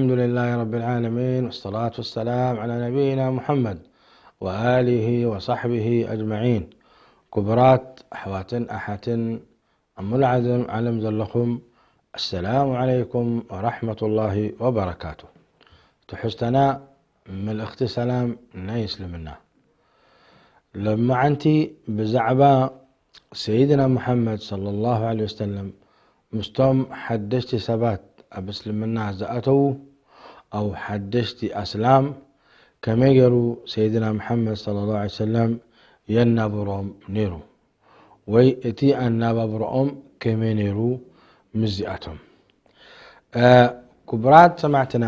الحمد لله رب العالمين، والصلاة والسلام على نبينا محمد وآله وصحبه أجمعين. ክቡራት ኣሕዋትን ኣሓትን ኣብ ሙሉእ ዓለም ዘለኹም፣ السلام عليكم ورحمة الله وبركاته። ትሕዝቶና መልእኽቲ ሰላም ናይ እስልምና። ሎማዓንቲ ብዛዕባ ሰይድና ሙሓመድ ሰለላሁ ዐለይሂ ወሰለም ምስቶም ሓደሽቲ ሰባት ኣብ እስልምና ዝኣተዉ፣ ኣው ሓደሽቲ ኣስላም፣ ከመይ ገይሩ ሰይድና ሙሓመድ ሰለላሁ ዐለይሂ ወሰለም የናብሮም ነይሩ፣ ወይ እቲ ኣናባብሮኦም ከመይ ነይሩ ምስዚኣቶም። እ፣ ክቡራት ሰማዕትና፣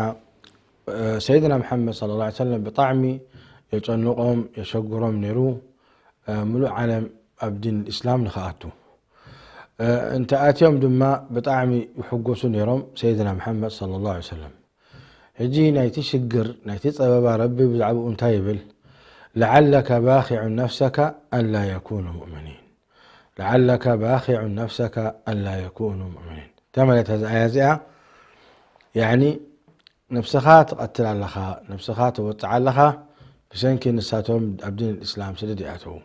እ፣ ሰይድና ሙሓመድ ሰለላሁ ዐለይሂ ወሰለም ብጣዕሚ የጨንቖም፣ የሸግሮም ነይሩ። እ፣ ምሉእ ዓለም ኣብ ዲን እስላም ንኽኣቱ፣ እ፣ እንተኣትዮም ድማ ብጣዕሚ ይሕጎሱ ነይሮም ሰይድና ሙሓመድ ሰለላሁ ዐለይሂ ወሰለም። ሕጂ ናይቲ ሽግር፣ ናይቲ ጸበባ ረቢ ብዛዕባኡ እንታይ ይብል? لعلك باخع نفسك ألا يكونوا مؤمنين. لعلك باخع نفسك ألا يكونوا مؤمنين. እንታይ ማለት እዛ ኣያ እዚኣ? ያዕኒ ነብስኻ ትቐትል ኣለኻ፣ ነብስኻ ተወጽዓ ኣለኻ፣ ብሰንኪ ንሳቶም ኣብ ዲን እስላም ስለ ዝኣተዉ።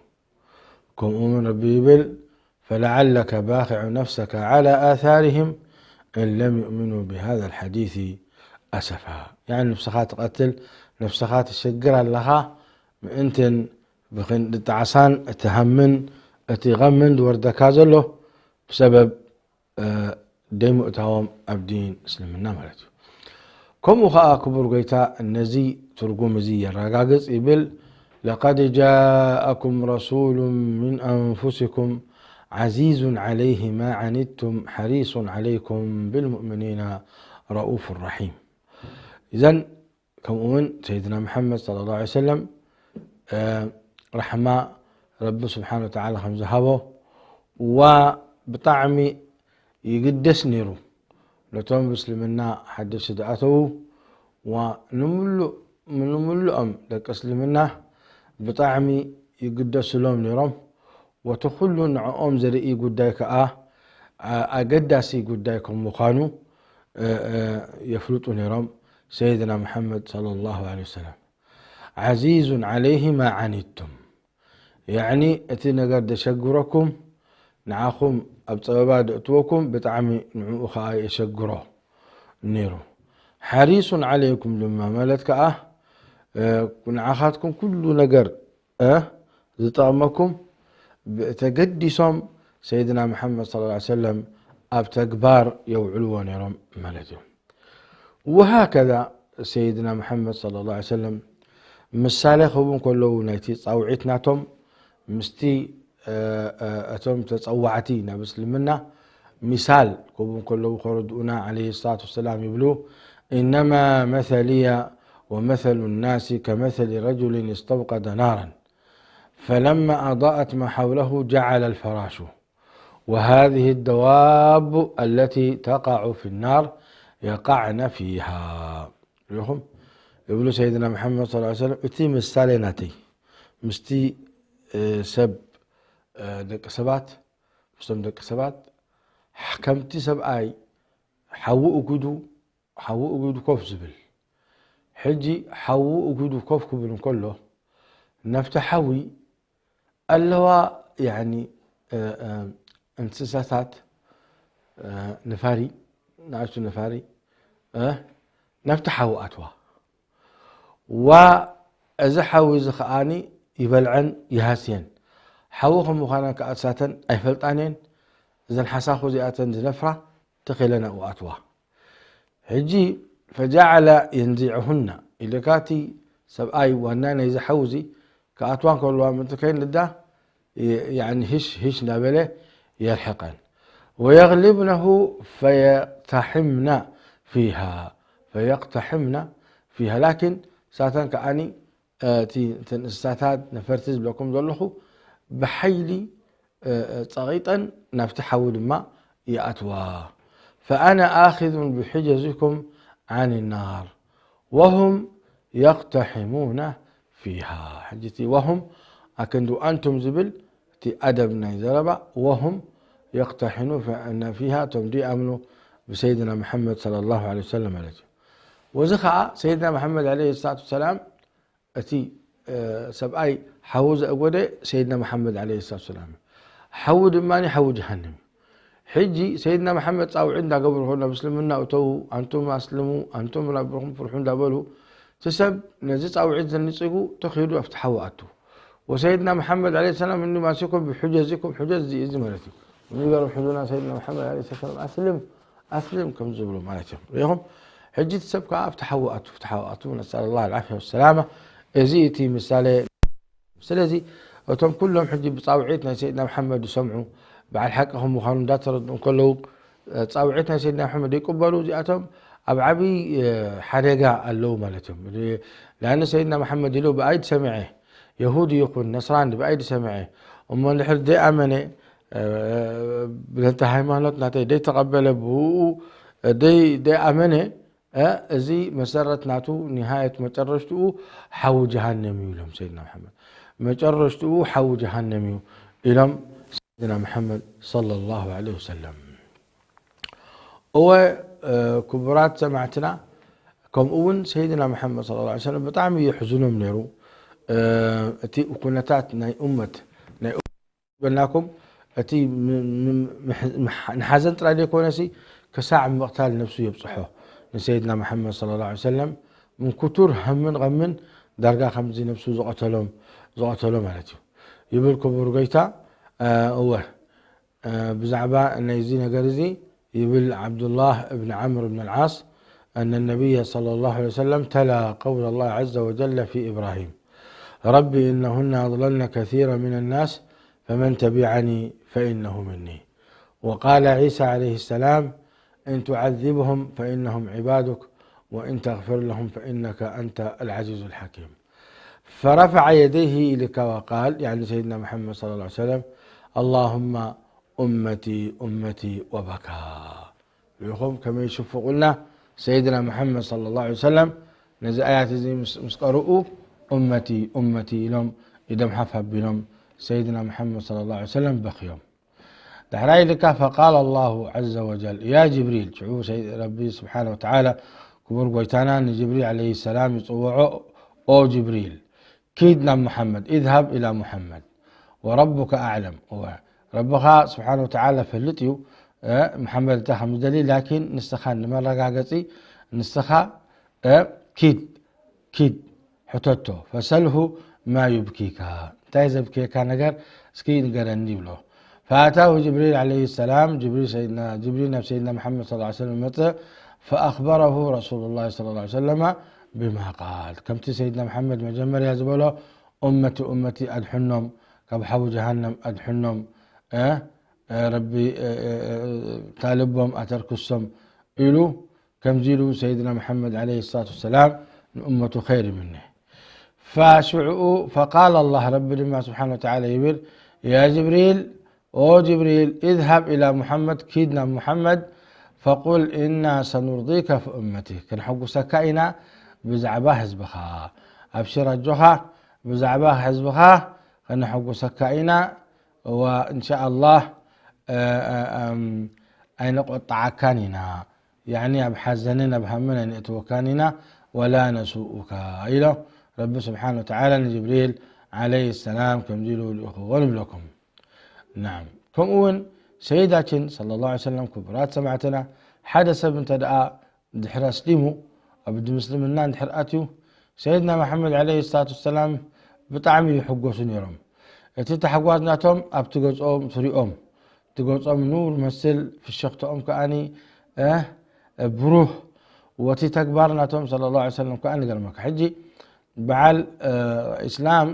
ከምኡ እውን ረቢ ይብል፣ فلعلك باخع نفسك على آثارهم إن لم يؤمنوا بهذا الحديث أسفا. ያዕኒ ነብስኻ ትቐትል፣ ነብስኻ ትሸግር ኣለኻ፣ ምእንትን ብኽንዲ ጣዕሳን እቲ ሃምን እቲ ቐምን ዝወርደካ ዘሎ ብሰበብ፣ እ፣ ደይምእታዎም ኣብ ዲን እስልምና ማለት እዩ። ከምኡ ኸኣ ክቡር ጎይታ ነዚ ትርጉም እዚ የረጋግጽ ይብል፣ لقد جاءكم رسول من أنفسكم عزيز عليه ما عنتم حريص عليكم بالمؤمنين رءوف رحيم. إذن ከምኡ እውን ሰይድና መሓመድ ሰለላሁ ዐለይሂ ወሰለም፣ እ፣ ራሕማ ረቢ ስብሓነ ወተዓላ ከም ዝሃቦ፣ ዋ ብጣዕሚ ይግደስ ነይሩ ነቶም ብእስልምና ሓደሽቲ ዝኣተዉ፣ ዋ ንምሉእ፣ ንምሉኦም ደቂ እስልምና ብጣዕሚ ይግደስሎም ነይሮም። ወቲ ኩሉ ንዕኦም ዘርኢ ጉዳይ ከኣ፣ ኣ-፣ ኣገዳሲ ጉዳይ ከም ምዃኑ፣ እ፣ እ፣ የፍልጡ ነይሮም። ሰይድና መሓመድ ሰለላሁ ዐለይሂ ወሰለም፣ عزيز عليه ما عنتم፣ ያዕኒ እቲ ነገር ዘሸግረኩም፣ ንዓኹም ኣብ ጸበባ ዘእትወኩም ብጣዕሚ ንዕኡ ከኣ የሸግሮ ነይሩ። ሓሪሱን ዓለይኩም ድማ ማለት ከኣ፣ እ፣ ንዓኻትኩም ኩሉ ነገር፣ እ፣ ዝጠቕመኩም ብ-፣ ተገዲሶም ሰይድና መሓመድ ሰለላሁ ዐለይሂ ወሰለም ኣብ ተግባር የውዕልዎ ነይሮም ማለት እዩ። ወሃከዛ ሰይድና መሓመድ ሰለላሁ ዐለይሂ ወሰለም ምሳሌ ክህቡ እንከለዉ ናይቲ ጻውዒት ናቶም ምስቲ፣ እ፣ እ፣ እቶም ተጸዋዕቲ ናብ እስልምና ሚሳል ክህቡ እንከለዉ ከረድኡና ዐለይሂ ሰላቱ ወሰላም ይብሉ፣ إنما مثلي ومثل الناس كمثل رجل استوقد نارا فلما أضاءت ما حوله جعل الفراش وهذه الدواب التي تقع في النار يقعن فيها. ርኢኹም? ይብሉ ሰይድና መሓመድ ሰለላሁ ዐለይሂ ወሰለም፣ እቲ ምሳሌ ናተይ ምስቲ፣ እ፣ ሰብ፣ እ፣ ደቂ ሰባት፣ ምስቶም ደቂ ሰባት፣ ከምቲ ሰብኣይ ሓዊ እጉዱ፣ ሓዊ እጉዱ ኮፍ ዝብል። ሕጂ ሓዊ እጉዱ ኮፍ ክብል እንከሎ፣ ናብቲ ሓዊ ኣለዋ፣ ያኒ፣ እ፣ እ፣ እንስሳታት፣ እ፣ ነፋሪ፣ ንኣሽቱ ነፋሪ፣ እ፣ ናብቲ ሓዊ ኣትዋ። ዋ፣ እዚ ሓዊ እዚ ከኣኒ ይበልዐን ይሃስየን። ሓዊ ከም ምዃነን ከኣ እሳተን ኣይፈልጣን እየን። እዘን ሓሳኹ እዚኣተን ዝነፍራ ተኺለን ኣብኡ ኣትዋ። ሕጂ ፈጃዓለ የንዚዕሁና ኢልካ እቲ ሰብኣይ ዋና ናይዚ ሓዊ እዚ ክኣትዋ እንከለዋ ምእንቲ ከይንዳ፣ ይ-፣ ያኒ ህሽ ህሽ እናበለ የርሕቐን። ወየግሊብነሁ ፈየቅተሕምና ፊሃ፣ ፈየቅተሕምና ፊሃ። ላኪን ሳተን ከኣኒ፣ እ፣ እቲ፣ እተን እንስሳታት ነፈርቲ ዝብለኩም ዘለኹ ብሓይሊ፣ እ፣ እ፣ ጸቒጠን ናብቲ ሓዊ ድማ ይኣትዋ። ፈኣነ ኣኺዙን ብሕጀዝኩም ዓን ናር ወሁም የቅተሕሙነ ፊሃ። ሕጂ እቲ ወሁም ኣክንዲ ኣንቱም ዝብል እቲ ኣደብ ናይ ዘረባ፣ ወሁም የቅተሕኑ ፊ-፣ ፊሃ፣ እቶም ዘይኣምኑ ብሰይድና መሓመድ ሰለላሁ ዐለይሂ ወሰለም ማለት እዩ። ወዚ ኸዓ ሰይድና መሓመድ ዓለይሂ ሰላቱ ወሰላም እቲ ሰብኣይ ሓዉ ዘእጎደ ሰይድና መሓመድ ዓለይሂ ሰላቱ ወሰላም እዩ። ሓዉ ድማ ሓዉ ጀሃነም እዩ። ሕጂ ሰይድና መሓመድ ፃውዒት እንዳገበሩ ከሎ፣ ናብ እስልምና እተዉ፣ ኣንቱም ኣስልሙ፣ ኣንቱም ረብኹም ፍርሑ እንዳበሉ፣ እቲ ሰብ ነዚ ፃውዒት ዘንፂጉ ተኺዱ ኣብቲ ሓዊ ኣቱ። ወሰይድና መሓመድ ዓለይሂ ሰላም እንዲ ማሲኮም ብሕጀዚኩም፣ ሕጀዚ እዚ ማለት እዩ። ንገሮም ሕዙና ሰይድና መሓመድ ዓለይሂ ሰላም ኣስልም ኣስልም ከም ዝብሉ ማለት እዮም። ርኢኹም? ሕጂ እቲ ሰብ ከዓ ኣብቲ ሓዊ ኣቱ፣ ኣብቲ ሓዊ ኣቱ፣ ነስኣል ላህ ልዓፍያ ወሰላማ። እዚ እቲ ምሳሌ። ስለዚ እቶም ኩሎም ሕጂ ብፃውዒት ናይ ሰይድና መሓመድ ዝሰምዑ፣ በዓል ሓቂ ከም ምዃኑ እንዳተረድኡ እንከለዉ፣ ፃውዒት ናይ ሰይድና መሓመድ ይቅበሉ፣ እዚኣቶም ኣብ ዓብዪ ሓደጋ ኣለዉ ማለት እዮም። ላነ ሰይድና መሓመድ ኢሉ ብኣይድ ሰምዐ፣ የሁድ ይኹን ነስራኒ ብኣይድ ሰምዐ፣ እሞ እንድሕር ደይኣመነ፣ ብለንተ ሃይማኖት ናተይ ደይተቐበለ፣ ብኡ ደይ-፣ ደይኣመነ፣ እ፣ እዚ መሰረት ናቱ፣ ኒሃየት መጨረሽትኡ ሓዊ ጀሃነም እዩ ኢሎም ሰይድና መሓመድ። መጨረሽትኡ ሓዊ ጀሃነም እዩ ኢሎም ሰይድና መሓመድ ሰለላሁ ዐለይሂ ወሰለም። እወ፣ እ፣ ክቡራት ሰማዕትና፣ ከምኡ እውን ሰይድና መሓመድ ሰለላሁ ዐለይሂ ወሰለም ብጣዕሚ የሕዝኖም ነይሩ። እ፣ እቲ ኩነታት ናይ እመት፣ ናይ በልናኩም፣ እቲ ም-፣ ም-፣ ምሕ-፣ ምሕ-፣ ንሓዘን ጥራይ ዘይኮነሲ፣ ክሳዕ ምቕታል ነብሱ የብጽሖ። ንሰይድና መሓመድ ሰለላሁ ዐለይሂ ወሰለም፣ ምን ክቱር ሃምን ቐምን ዳርጋ ከምዚ ነብሱ ዝቐተሎም፣ ዝቐተሎ ማለት እዩ። ይብል ክቡር ጎይታ፣ እ፣ እወ፣ እ፣ ብዛዕባ ናይዚ ነገር እዚ ይብል ዓብዱላህ እብን ዓምር እብን ኣልዓስ፣ أن النبي صلى الله عليه وسلم تلا قول الله عز وجل في إبراهيم: رب إنهن أضللن كثيرا من الناس فمن تبعني فإنه مني. وقال عيسى عليه السلام: إن تعذبهم فإنهم عبادك وإن تغفر لهم فإنك أنت العزيز الحكيم. فرفع يديه إليك وقال، يعني سيدنا محمد صلى الله عليه وسلم: اللهم أمتي أمتي وبكى. ርኢኹም ከመይ ሽፍቑልና ሰይድና መሓመድ ሰለላሁ ዐለይሂ ወሰለም ነዚ ኣያት እዚ ምስ፣ ምስ ቀርኡ፣ እመቲ፣ እመቲ ኢሎም ኢዶም ሓፍ ኣቢሎም ሰይድና መሓመድ ሰለላሁ ዐለይሂ ወሰለም በኽዮም። ዳሕራይ ኢልካ ፈቃል ኣላሁ ዐዘ ወጀል ያ ጅብሪል፣ ሽዑ ሰይ-፣ ረቢ ስብሓነ ወተዓላ ክቡር ጎይታና ንጅብሪል ዐለይሂ ሰላም ይጽውዖ፣ ኦ ጅብሪል፣ ኪድ ናብ ሙሓመድ፣ ኢዝሃብ ኢላ ሙሓመድ ወረቡከ ኣዕለም። እወ፣ ረብኻ ስብሓነ ወተዓላ ፈልጥ እዩ፣ እ፣ ሙሓመድ እንታይ ከም ዝደሊ፣ ላኪን ንስኻ ንመረጋገጺ ንስኻ፣ እ፣ ኪድ፣ ኪድ ሕተቶ፣ ፈሰልሁ ማ ዩብኪካ፣ እንታይ ዘብክየካ ነገር እስኪ ንገረኒ ይብሎ። ፈኣታሁ ጅብሪል ዐለይሂ ሰላም፣ ጅብሪል ሰይድና፣ ጅብሪል ናብ ሰይድና ሙሓመድ ሰለላሁ ዐለይሂ ወሰለም መጸ፣ ፈኣኽበረሁ ረሱሉላህ ሰለላሁ ዐለይሂ ወሰለማ ቢማ ቃል፣ ከምቲ ሰይድና ሙሓመድ መጀመርያ ዝበሎ፣ ኡመቲ፣ ኡመቲ፣ ኣድሕኖም፣ ካብ ሓዊ ጀሃነም ኣድሕኖም፣ እ፣ እ፣ ረቢ፣ እ፣ እ፣ እ፣ እታ ልቦም ኣተርክሶም ኢሉ፣ ከምዚ ኢሉ ሰይድና ሙሓመድ ዐለይሂ ሰላቱ ወሰላም ንኡመቱ ኸይር ይምነ። ፈሽዑኡ፣ ፈቃል ኣላህ፣ ረቢ ድማ ስብሓነ ወተዓላ ይብል፣ ያ ጅብሪል፣ ኦ ጅብሪል፣ ኢዝሃብ ኢላ ሙሓመድ፣ ኪድ ናብ ሙሓመድ፣ ፈቁል ኢና ሰኑርዲከ ፊ ኡመቲ፣ ከነሐጉሰካ ኢና ብዛዕባ ህዝብኻ። ኣብሽር፣ ኣጆኻ፣ ብዛዕባ ህዝብኻ ከነሐጉሰካ ኢና። ወእንሻኣላህ፣ እ፣ እ፣ እም፣ ኣይነቆጣዓካን ኢና። ያዕኒ ኣብ ሓዘንን ኣብ ሃምን ኣይነእትወካን ኢና። ወላ ነሱኡካ ኢሎ ረቢ ስብሓነ ወተዓላ ንጅብሪል ዐለይሂ ሰላም ከምዚ ኢሉ ልኢኽዎ ንብለኩም። ናም። ከምኡ እውን ሰይዳችን ሰለላሁ ዐለይሂ ወሰለም፣ ክቡራት ሰማዕትና፣ ሓደ ሰብ እንተ ደኣ ድሕሪ ኣስሊሙ፣ ኣብ ዲ ምስልምና እንድሕር ኣትዩ፣ ሰይድና መሓመድ ዐለይሂ ሰላቱ ወሰላም ብጣዕሚ ይሕጎሱ ነይሮም። እቲ ታሕጓስ ናቶም ኣብቲ ገጾም ትሪኦም፣ እቲ ገጾም ኑር መስል፣ ፍሽኽትኦም ከኣኒ፣ እ፣ ብሩህ፣ ወቲ ተግባር ናቶም ሰለላሁ ዐለይሂ ወሰለም ከኣ ንገርመካ። ሕጂ በዓል፣ እ፣ ኢስላም፣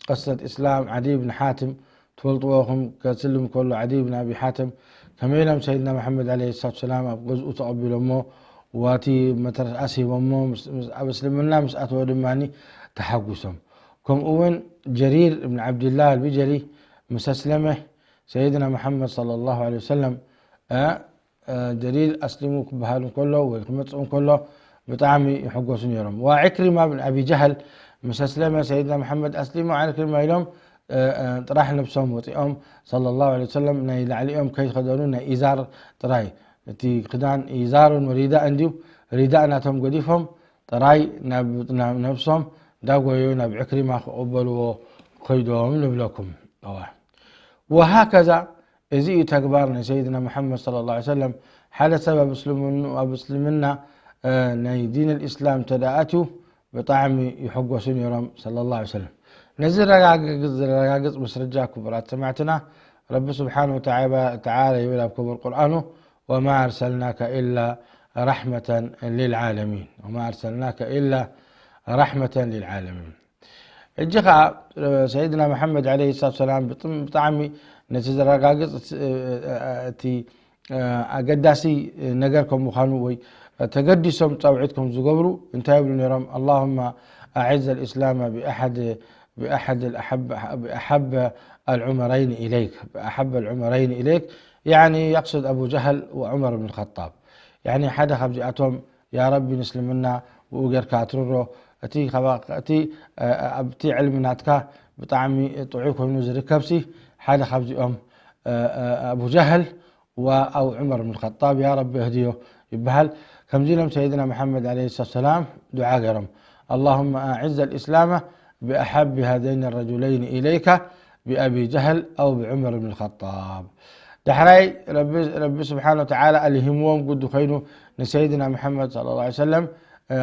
ቀሰት ኢስላም፣ ዓዲ ብን ሓትም ትፈልጥዎ ኢኹም። ከስልም ከሎ ዓዲ ብን ኣቢ ሓትም ከመይ ኢሎም ሰይድና መሓመድ ዐለይሂ ሰላቱ ወሰላም ኣብ ገዝኡ ተቐቢሎሞ፣ ዋቲ መትረስ ኣስሂቦሞ፣ ምስ፣ ምስ፣ ኣብ እስልምና ምስ ኣተወ ድማ ተሓጒሶም። ከምኡ እውን ጀሪር እብን ዓብድላህ ኣልቢጀሊ ምስ ኣስለመ ሰይድና መሓመድ ሰለላሁ ዐለይሂ ወሰለም፣ እ፣ እ፣ ጀሊል ኣስሊሙ ክበሃል እንከሎ ወይ ክመጽእ እንከሎ ብጣዕሚ ይሕጎሱ ነይሮም። ወዕክሪማ ብን ኣቢ ጀህል ምስ ኣስለመ ሰይድና መሓመድ ኣስሊሙ ዕክሪማ ኢሎም፣ እ፣ እ፣ ጥራሕ ነብሶም ወጺኦም ሰለላሁ ዐለይሂ ወሰለም ናይ ላዕሊኦም ከይከደኑ ናይ ኢዛር ጥራይ፣ እቲ ክዳን ኢዛርን ወሪዳእን ድዩ፣ ሪዳእ ናቶም ገዲፎም ጥራይ ናብ፣ ናብ ነብሶም ዳጎዩ ናብ ዕክሪማ ክቕበልዎ ከይዶም ንብለኩም። እዋ። ወሃከዛ፣ እዚ እዩ ተግባር ናይ ሰይድና መሓመድ ሰለላሁ ዐለይሂ ወሰለም። ሓደ ሰብ ኣብ እስልምኑ-፣ ኣብ እስልምና፣ እ፣ ናይ ዲን ኣልእስላም እንተ ደኣ ኣትዩ፣ ብጣዕሚ ይሕጎሱ ነይሮም ሰለላሁ ዐለይሂ ወሰለም። ነዚ ዘረጋግጽ፣ ዘረጋግጽ መስረጃ ክቡራት ሰማዕትና፣ ረቢ ስብሓነ ወተዓላ ይብል ኣብ ክቡር ቁርኣኑ፣ "ወማ ኣርሰልናከ ኢላ ረሕመተን ሊልዓለሚን፣ ወማ ኣርሰልናከ ኢላ ረሕመተን ሊልዓለሚን።" ሕጂ ኸዓ፣ እ፣ ሰይድና መሓመድ ዓለይሂ ሰላቱ ሰላም ብጥም-፣ ብጣዕሚ ነቲ ዘረጋግጽ፣ እ፣ እ፣ እቲ፣ እ፣ ኣገዳሲ ነገር ከም ምዃኑ ወይ ተገዲሶም ጻውዒት ከም ዝገብሩ እንታይ ይብሉ ነይሮም? "ኣላሁመ ኣዕዘ ልእስላመ ብኣሐድ፣ ብኣሐድ ኣልኣሐብ፣ ብኣሐበ ኣልዑመረይን ኢለይክ፣ ብኣሐበ ኣልዑመረይን ኢለይክ።" ያዕኒ የቕስድ ኣቡ ጀህል ወዑመር ብን ኸጣብ። ያዕኒ ሓደ ካብዚኣቶም ያ ረቢ፣ ንእስልምና ብኡ ጌርካ ኣትርሮ። እቲ ካባ-፣ እቲ፣ እ፣ ኣብቲ ዕልሚ ናትካ ብጣዕሚ ጥዑይ ኮይኑ ዝርከብሲ ሓደ ካብዚኦም፣ እ፣ እ፣ ኣቡ ጀህል ወኣው ዑመር ብን ኸጣብ፣ ያ ረቢ እህድዮ ይበሃል። ከምዚ ኢሎም ሰይድና መሓመድ ዓለይሂ ሰላም ዱዓ ገይሮም፣ "ኣላሁመ ኣዕዘ ልእስላመ ብኣሓቢ ሃዘይን ረጁለይን ኢለይካ ብኣቢ ጀህል ኣው ብዑመር ብን ኸጣብ።" ዳሕራይ ረቢ፣ ረቢ ስብሓነ ወተዓላ ኣልሂምዎም ግዲ ኮይኑ ንሰይድና መሓመድ ሰለላሁ ዐለይሂ ወሰለም፣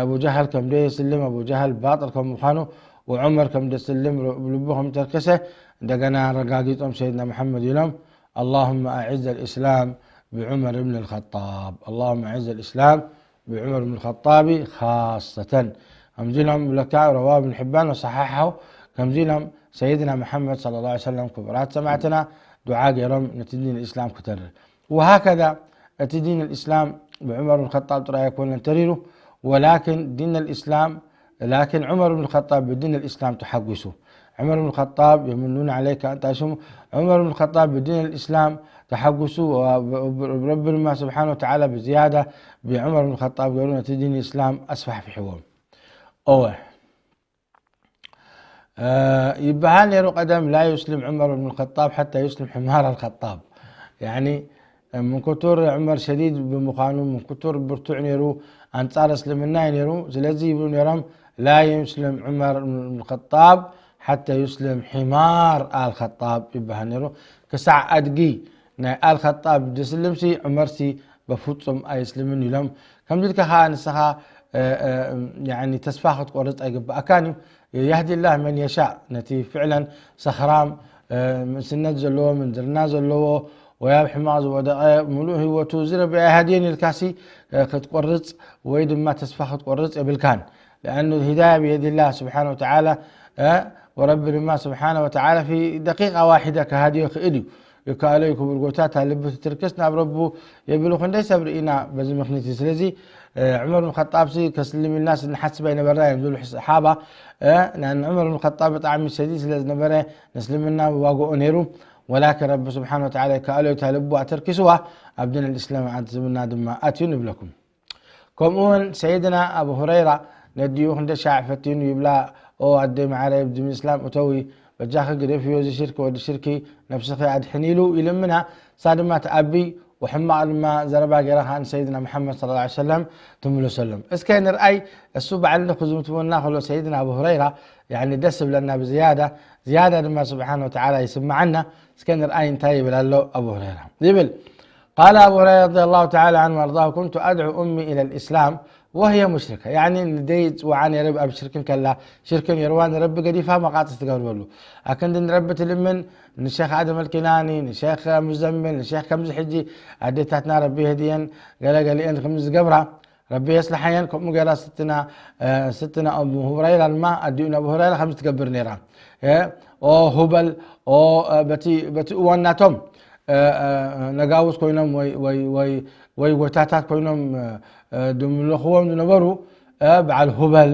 ኣቡ ጀህል ከም ደየስልም፣ ኣቡ ጀህል ባጥል ከም ምዃኑ፣ ወዑመር ከም ደስልም፣ ልቡ ከም ተርከሰ፣ እንደገና ረጋጊጾም ሰይድና መሓመድ ኢሎም፣ "ኣላሁመ ኣዕዘ ልእስላም ብዑመር ብን ልኸጣብ፣ ኣላሁመ ኣዕዘ ልእስላም ብዑመር ብን ኸጣቢ ኻሰተን።" ከምዚ ኢሎም ብለካ፣ ረዋ ብን ሕባን ወሰሓሓሁ። ከምዚ ኢሎም ሰይድና መሓመድ ሰለላሁ ዐለይሂ ወሰለም ክቡራት ሰማዕትና ዱዓ ገይሮም ነቲ ዲን እስላም ክተርር። ወሃከዛ እቲ ዲን እስላም ብዑመር ብን ኸጣብ ጥራይ ኣይኮነን ተሪሩ፣ ወላኪን ዲን እስላም፣ ላኪን ዑመር ብን ኸጣብ ብዲን እስላም ተሓጒሱ። ዑመር ብን ኸጣብ የምኑን ዓለይካ፣ እንታይ ሽሙ? ዑመር ብን ኸጣብ ብዲን እስላም ተሓጒሱ፣ ረቢ ድማ ስብሓነ ወተዓላ ብዝያዳ ብዑመር ብን ኸጣብ ገይሩ ነቲ ዲን እስላም ኣስፋሕፊሕዎ። እወ። እ፣ ይበሃል ነይሩ ቀደም፣ "ላ ዩስሊም ዑመር ብን ኸጣብ ሓታ ዩስሊም ሕማር ኣልኸጣብ።" ያዕኒ፣ ምን ክቱር ዑመር ሸዲድ ብምዃኑ፣ ምን ክቱር ብርቱዕ ነይሩ፣ ኣንጻር እስልምና እዩ ነይሩ። ስለዚ ይብሉ ነይሮም፣ "ላ ዩስሊም ዑመር ብን ኸጣብ ሓታ ዩስሊም ሕማር ኣልኸጣብ" ይበሃል ነይሩ። ክሳዕ ኣድጊ ናይ ኣልኸጣብ ድስልምሲ፣ ዑመርሲ በፍጹም ኣይስልምን ኢሎም። ከምዚ ኢልካ ኸዓ ንስኻ፣ እ፣ እ፣ ያዕኒ ተስፋ ክትቆርጽ ኣይግብኣካን እዩ። የህዲ ላህ መን የሻእ፣ ነቲ ፍዕለን ሰኽራም፣ እ፣ ምእስነት ዘለዎ፣ ምንዝርና ዘለዎ፣ ወይ ኣብ ሕማቕ ዝወደቐ፣ ምሉእ ህይወቱ እዚ ረቢ ኣይሃድየን ኢልካሲ፣ እ፣ ክትቆርጽ ወይ ድማ ተስፋ ክትቆርጽ የብልካን። ለኣኑ ሂዳያ ብየድላህ ስብሓነ ወተዓላ፣ እ፣ ወረቢ ድማ ስብሓነ ወተዓላ ፊ ደቂቃ ዋሒዳ ክሃድዮ ይኽእል እዩ። ይከኣሎ እዩ ክቡር ጎይታ፣ እታ ልቢ ትትርክስ ናብ ረቡ የብሉ። ክንደይ ሰብ ርኢና በዚ ምኽኒት እዩ። ስለዚ፣ እ፣ ዑመር ብን ኸጣብሲ ከስልም ኢልናስ ንሓስብ ኣይነበርና እዮም ዝብሉ ሰሓባ። እ፣ ና-፣ ንዑመር ብን ኸጣብ ብጣዕሚ ሸዲድ ስለ ዝነበረ፣ ንእስልምና ዋግኦ ነይሩ። ወላኪን ረቢ ስብሓነ ወተዓላ ይከኣሎ እዩ፣ እታ ልቡ ኣተርኪስዋ ኣብ ዲን ልእስላም ዓዲ ዝምና ድማ ኣትዩ ንብለኩም። ከምኡ እውን ሰይድና ኣቡ ሁረይራ ነዲኡ ክንደ ሻዕ ፈቲኑ ይብላ፣ "ኦ ኣደይ መዓረይ፣ ኣብ ዲን እስላም እተዊ፣ በጃኺ ግደፍዮ፣ እዚ ሽርኪ ወዲ ሽርኪ፣ ነብስኺ ኣድሕኒ" ኢሉ ይልምና። እሳ ድማ ትኣቢ፣ ወሕማቕ ድማ ዘረባ ገይራ ኸዓ ንሰይድና መሓመድ ሰለላሁ ዐለይሂ ወሰለም ትምልሰሎም። እስከ ንርኣይ፣ እሱ ባዕሉ ክዝምትወና ከሎ ሰይድና ኣቡ ሁረይራ፣ ያዕኒ ደስ ዝብለና ብዝያዳ፣ ዝያዳ ድማ ስብሓነ ወተዓላ ይስምዓና። እስከ ንርኣይ እንታይ ይብል ኣሎ ኣቡ ሁረይራ። ይብል፣ قال أبو هريرة رضي الله تعالى عنه وأرضاه: "كنت أدعو أمي إلى الإسلام وهي مشركة." ያዕኒ ንደይ ጽውዓ ነይረ ኣብ ሽርክን ከላ፣ ሽርክን የርዋ ንረቢ ገዲፋ መቓጽ ትገብርበሉ። ኣክንዲ ንረቢ ትልምን፣ ንሼኽ ኣደም ኣልኪናኒ፣ ንሼኽ ሙዘምል፣ ንሼኽ ከምዚ ሕጂ ኣዴታትና ረቢ የህድየን፣ ገለ ገሊአን ከምዚ ዝገብራ፣ ረቢ የስልሓየን። ከምኡ ገይራ ስትና፣ እ፣ ስትና እሙ ሁረይራ ድማ ኣዲኡ ናብ ሁረይራ ከምዚ ትገብር ነይራ። እ፣ ኦ ሁበል፣ ኦ፣ እ፣ በቲ፣ በቲ እዋን ናቶም፣ እ፣ እ፣ ነጋውስ ኮይኖም ወይ፣ ወይ፣ ወይ፣ ወይ ጎታታት ኮይኖም፣ እ፣ እ፣ ድምልኽዎም ዝነበሩ፣ እ፣ በዓል ሁበል፣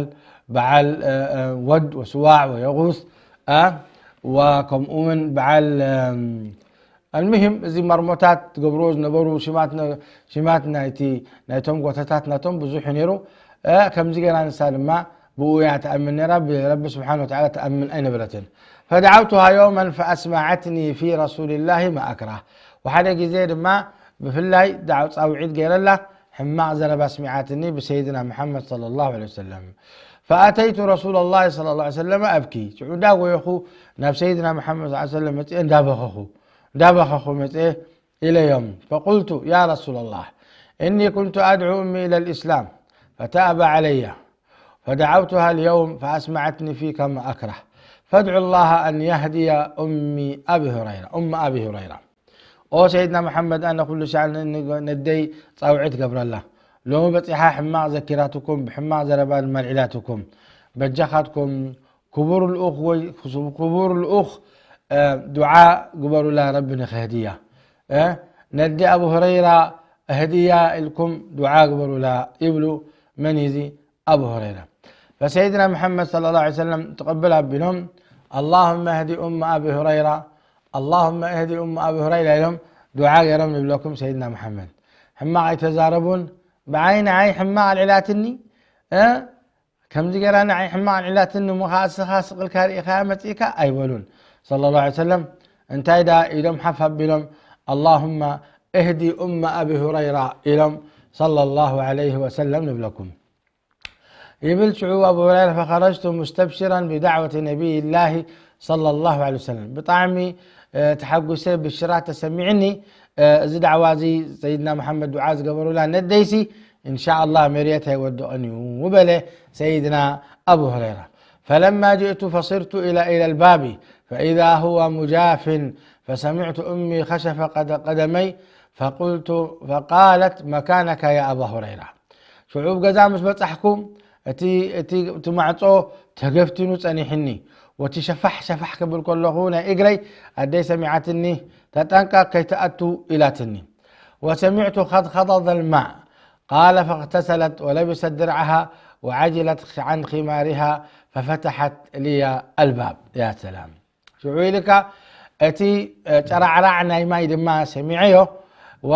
በዓል፣ እ፣ እ፣ ወድ ወስዋዕ ወየጉስ፣ እ፣ ወከምኡ እውን በዓል፣ እም፣ ኣልሙሂም፣ እዚ ማርሞታት ትገብርዎ ዝነበሩ ሽማት ነ-፣ ሽማት ናይቲ፣ ናይቶም ጎታታት ናቶም ብዙሕ እዩ ነይሩ። እ፣ ከምዚ ገይራ ንሳ ድማ ብኡ እያ ትኣምን ነይራ፣ ብረቢ ስብሓን ወተዓላ ትኣምን ኣይነበረትን። ፈደዓውቱሃ የውመን ፈኣስማዓትኒ ፊ ረሱልላሂ ማ ኣክራህ። ወሓደ ግዜ ድማ ብፍላይ ዳዕ-፣ ጻውዒት ገይረላ፣ ሕማቕ ዘረባ ስሚዓትኒ ብሰይድና መሓመድ صلى الله عليه وسلم. فأتيت رسول الله صلى الله عليه وسلم أبكي. ሽዑ እንዳጎየኹ ናብ ሰይድና መሓመድ صلى الله عليه وسلم መፅአ እንዳበኸኹ እንዳበኸኹ መፅአ ኢለዮም። فقلت: يا رسول الله، إني كنت أدعو أمي إلى الإسلام فتأبى علي، فدعوتها اليوم فأسمعتني فيك ما أكره، فادع الله أن يهدي أمي أبي هريرة، أم أبي هريرة. ኦ ሰይድና መሓመድ፣ ኣነ ኩሉ ሻዕ ን-፣ ን-፣ ነደይ ጻውዒት ገብረላ። ሎሚ በጺሓ ሕማቕ ዘኪራትኩም፣ ብሕማቕ ዘረባ ድማ ኣልዒላትኩም። በጃኻትኩም ክቡር ልኡኽ ወይ ክቡር ልኡኽ፣ እ፣ ዱዓ ግበሩላ ረቢ ንኽህድያ። እ፣ ነዲ ኣቡ ሁረይራ እህድያ ኢልኩም ዱዓ ግበሩላ ይብሉ። መን እዩ እዚ? ኣቡ ሁረይራ። فسيدنا محمد صلى الله عليه وسلم تقبل ኣቢሎም اللهم اهد أم أبي هريرة، اللهم اهد أم أبي هريرة ኢሎም ዱዓ ገይሮም ንብለኩም ሰይድና መሓመድ። ሕማቕ ኣይተዛረቡን። ብዓይ ንዓይ ሕማቕ ኣልዒላትኒ፣ እ፣ ከምዚ ገይራ ንዓይ ሕማቕ ኣልዒላትኒ እሞ ኸዓ እስኻ ስቕ ኢልካ ርኢኻያ መጺእካ ኣይበሉን። صلى الله عليه وسلم እንታይ ደኣ ኢሎም ሓፍ ኣቢሎም اللهم اهد أم أبي هريرة ኢሎም صلى الله عليه وسلم ንብለኩም። ይብል ሽዑ ኣቡ ሁረይራ فخرجت مستبشرا بدعوة نبي الله صلى الله عليه وسلم። ብጣዕሚ፣ እ፣ ተሓጒሰ ብሽራ ተሰሚዕኒ፣ እ፣ እዚ ዳዕዋ እዚ ሰይድና መሓመድ ዱዓ ዝገበሩላ ነደይሲ إن شاء الله መርየት ኣይወድቕን እዩ በለ ሰይድና ኣቡ ሁረይራ። فلما جئت فصرت إلى، إلى الباب فإذا هو مجاف فسمعت أمي خشف قد-، قدمي فقلت، فقالت مكانك يا أبا هريرة. ሽዑ ኣብ ገዛ ምስ በጻሕኩ እቲ፣ እቲ፣ እቲ ማዕጾ ተገፍቲኑ ጸኒሕኒ። ወቲ ሸፋሕ ሸፋሕ ክብል ከለኹ ናይ እግረይ ኣደይ ሰሚዓትኒ ተጠንቀቕ ከይትኣቱ ኢላትኒ። وسمعت خضخضة الماء قال فاغتسلت ولبست درعها وعجلت عن خمارها ففتحت لي الباب. يا سلام. ሽዑ ኢልካ እቲ ጨራዕራዕ ናይ ማይ ድማ ሰሚዐዮ። ዋ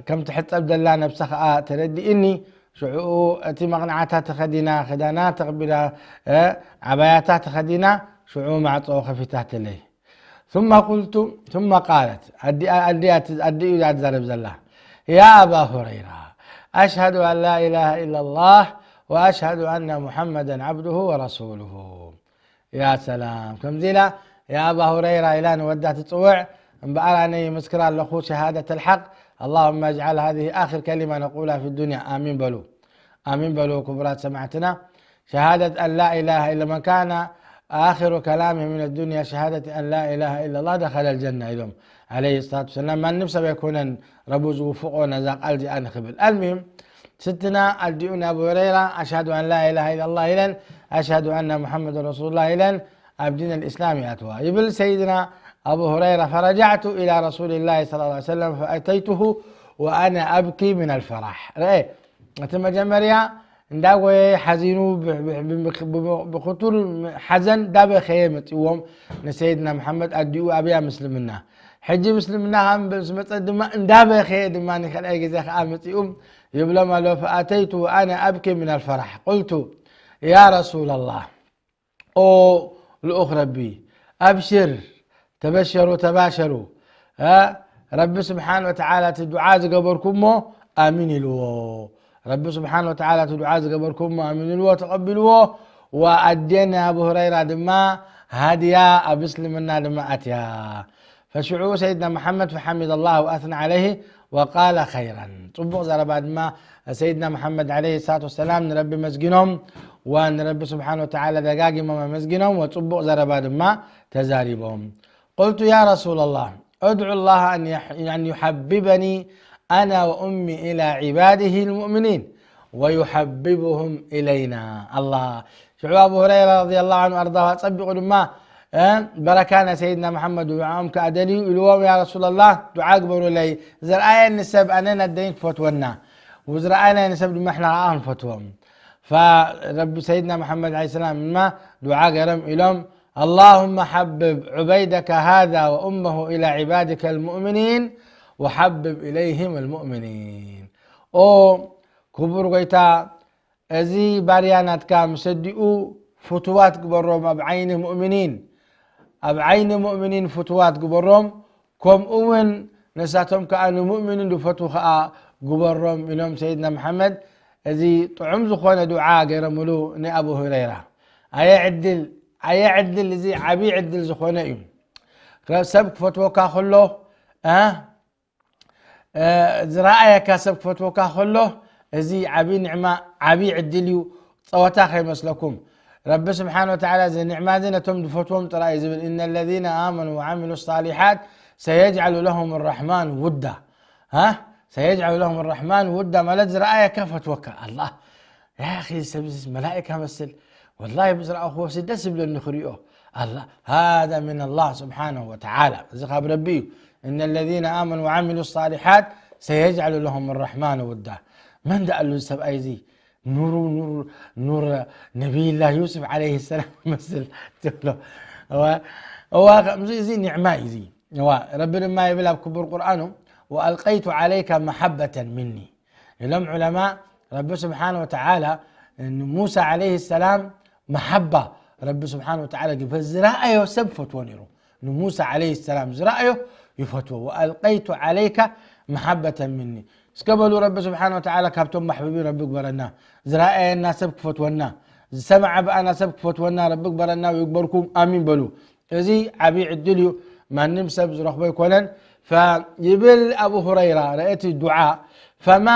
ከም ትሕጸብ ዘላ ነብሳ ኸኣ ተረዲእኒ። ሽዑ እቲ መቕንዓታ ተኸዲና፣ ክዳና ተቕቢላ፣ ዓባያታ ተኸዲና፣ ሽዑ ማዕጾ ከፊታትለይ። ثم قلت، ثم قالت، ኣዲኡ እያ ትዛረብ ዘላ። يا أبا هريرة، أشهد أن لا إله إلا الله وأشهد أن محمدا عبده ورسوله. يا سلام. ከምዚ ኢላ يا أبا هريرة ኢላ ንወዳ ትጽውዕ። እምበኣር ኣነ ይምስክር ኣለኹ شهادة الحق، اللهم اجعل هذه آخر كلمة نقولها في الدنيا. ኣሚን በሉ። ኣሚን በሉ ክቡራት ሰማዕትና። شهادة أن لا إله إلا، من كان آخر كلامه من الدنيا شهادة أن لا إله إلا الله دخل الجنة ኢሎም عليه الصلاة والسلام። ማንም ሰብ ኣይኮነን ረቡ ዝውፍቆ ነዛ ቃል እዚኣ ንኽብል። المهم ስትና ኣዲኡ ንኣቡ ሁረይራ أشهد أن لا إله إلا الله ኢለን أشهد أن محمد رسول الله ኢለን ኣብ ዲን الإسلام ይኣትዋ ይብል ሰይድና ኣቡ ሁረይራ። فرجعت إلى رسول الله صلى الله عليه وسلم فأتيته وأنا أبكي من الفرح. ርአ እቲ መጀመርያ እንዳጎየ ሓዚኑ ብ-፣ ብ-፣ ብ-፣ ብ-፣ ብክቱር ሓዘን እንዳበኸየ መፂዎም ንሰይድና መሓመድ ኣዲኡ ኣብያ ምስልምና። ሕጂ ምስልምና ምስ መፀ ድማ እንዳበኸየ ድማ ንካልኣይ ግዜ ከዓ መፂኡ ይብሎም ኣሎ። فأتيت وأنا أبكي من الفرح قلت يا رسول الله، ኦ ልኡኽ ረቢ፣ أبشر، تبشروا تباشروا، እ፣ ረቢ ስብሓን ወተዓላ እቲ ዱዓ ዝገበርኩሞ ኣሚን ኢልዎ። ረቢ ስብሓን ወተዓላ እቲ ዱዓ ዝገበርኩሞ ኣሚን ኢልዎ፣ ተቐቢልዎ። ወኣዴን ኣቡ ሁረይራ ድማ ሃድያ ኣብ እስልምና ድማ ኣትያ። فشعو سيدنا محمد فحمد الله وأثنى عليه وقال خيرا. ጽቡቕ ዘረባ ድማ ሰይድና መሓመድ عليه الصلاة والسلام ንረቢ መስጊኖም ወንረቢ ስብሓን ወተዓላ ደጋጊሞም ኣመስጊኖም ወጽቡቕ ዘረባ ድማ ተዛሪቦም። قلت يا رسول الله، ادع الله أن يح-، أن يحببني أنا وأمي إلى عباده المؤمنين ويحببهم إلينا. الله. ሽዑ ኣቡ ሁረይራ ረዲየላሁ ዐንሁ ኣርዳሁ ኣጸቢቑ ድማ፣ እ፣ በረካ ናይ ሰይድና መሓመድ ዱዓኦም ከኣ ደልዩ ኢልዎም፣ ያ ረሱለላህ፣ ዱዓ ግበሩለይ፣ ዝረኣየኒ ሰብ ኣነን ኣደይን ክፈትወና፣ ወዝረኣየናየኒ ሰብ ድማ ንሕና ከኣ ክንፈትዎም። ፈረቢ ሰይድና መሓመድ ዓለይሂ ሰላም ድማ ዱዓ ገይሮም ኢሎም፣ اللهم حبب عبيدك هذا وأمه إلى عبادك المؤمنين وحبب إليهم المؤمنين. ኦ ክቡር ጎይታ፣ እዚ ባርያ ናትካ ምስ ኣዲኡ ፍቱዋት ግበሮም ኣብ ዓይኒ ሙእሚኒን፣ ኣብ ዓይኒ ሙእሚኒን ፍቱዋት ግበሮም፣ ከምኡ እውን ንሳቶም ከኣ ንሙእሚኒን ዝፈትዉ ከኣ ግበሮም ኢሎም ሰይድና መሓመድ እዚ ጥዑም ዝኾነ ዱዓ ገይሮምሉ ንኣቡ ሁረይራ። ኣየ ዕድል፣ ኣየ ዕድል፣ እዚ ዓብዪ ዕድል ዝኾነ እዩ። ሰብ ክፈትወካ ከሎ፣ እ፣ እ፣ ዝረኣየካ ሰብ ክፈትወካ ከሎ፣ እዚ ዓብዪ ንዕማ፣ ዓብዪ ዕድል እዩ። ጸወታ ከይመስለኩም። ረቢ ስብሓን ወተዓላ እዚ ንዕማ እዚ ነቶም ዝፈትዎም ጥራይ እዩ ዝብል። "እነ ለዚነ ኣመኑ ወዓሚሉ ሳሊሓት ሰየጅዓሉ ለሁም ራሕማን ውዳ." ሃ? ሰየጅዓሉ ለሁም ራሕማን ውዳ ማለት ዝረኣየካ ፈትወካ። ኣላህ፣ ያ ኣኺ፣ እዚ ሰብ እዚ መላእካ መስል። ወላሂ ብዝረኣኹዎ ሲ ደስ ዝብለኒ ክሪኦ። ኣላህ፣ ሃዛ ምን ኣላህ ስብሓነሁ ወተዓላ። እዚ ካብ ረቢ እዩ። "እነ ለዚነ ኣመኑ ወዓሚሉ ሳሊሓት ሰየጅዓሉ ለሁም ራሕማን ውዳ." መን ደኣሉ እዚ ሰብኣይ እዚ? ኑሩ፣ ኑር፣ ኑር ነቢይላህ ዩስፍ ዓለይሂ ሰላም ይመስል ትብሎ። እዋ፣ እዋ፣ ከምዚ፣ እዚ ኒዕማ እዩ እዚ። እዋ፣ ረቢ ድማ ይብል ኣብ ክቡር ቁርኣኑ፣ "ወኣልቀይቱ ዓለይካ መሓበተን ሚኒ" ኢሎም ዑለማ። ረቢ ስብሓን ወተዓላ ንሙሳ ዓለይሂ ሰላም መሓባ ረቢ ስብሓን ወተዓላ ግበ ዝረኣዮ ሰብ ፈትዎ ነይሩ። ንሙሳ ዓለይሂ ሰላም ዝረኣዮ ይፈትዎ። "ወኣልቀይቱ ዓለይካ መሓበተን ሚኒ" እስከ በሉ፣ ረቢ ስብሓን ወተዓላ ካብቶም ማሕቡቢ ረቢ ግበረና። ዝረኣየና ሰብ ክፈትወና፣ ዝሰምዐ ብኣና ሰብ ክፈትወና ረቢ ግበረና፣ ይግበርኩም፣ ኣሚን በሉ። እዚ ዓብዪ ዕድል እዩ፣ ማንም ሰብ ዝረኽቦ ኣይኮነን። ፈይብል ኣቡ ሁረይራ፣ ረአቲ ዱዓ፣ "ፈማ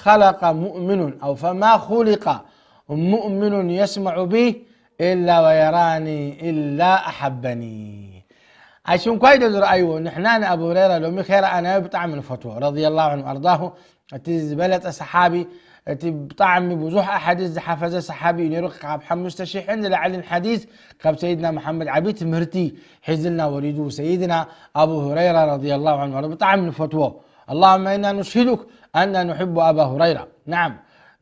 ኸለቀ ሙእሚኑን፣ ኣው ፈማ ኹሊቀ ሙእሚኑን የስመዑ ቢህ ኢላ ወየራኒ ኢላ ኣሓበኒ." ኣይሽንኳይ ዶ ዝረኣይዎ፣ ንሕና ንኣቡ ሁረይራ ሎሚ ከይረኣናዮ ብጣዕሚ ንፈትዎ፣ ረዲየላሁ ዐንሁ ኣርዳሁ። እቲ ዝበለጸ ሰሓቢ፣ እቲ ብጣዕሚ ብዙሕ ኣሓዲስ ዝሓፈዘ ሰሓቢ እዩ ነይሩ። ካብ ሓሙሽተ ሽሕን ዝለዓልን ሓዲስ ካብ ሰይድና መሓመድ ዓቢ ትምህርቲ ሒዝልና ወሪዱ። ሰይድና ኣቡ ሁረይራ ረዲየላሁ ዐንሁ ብጣዕሚ ንፈትዎ። اللهم إنا نشهدك أننا نحب أبا هريرة. نعم،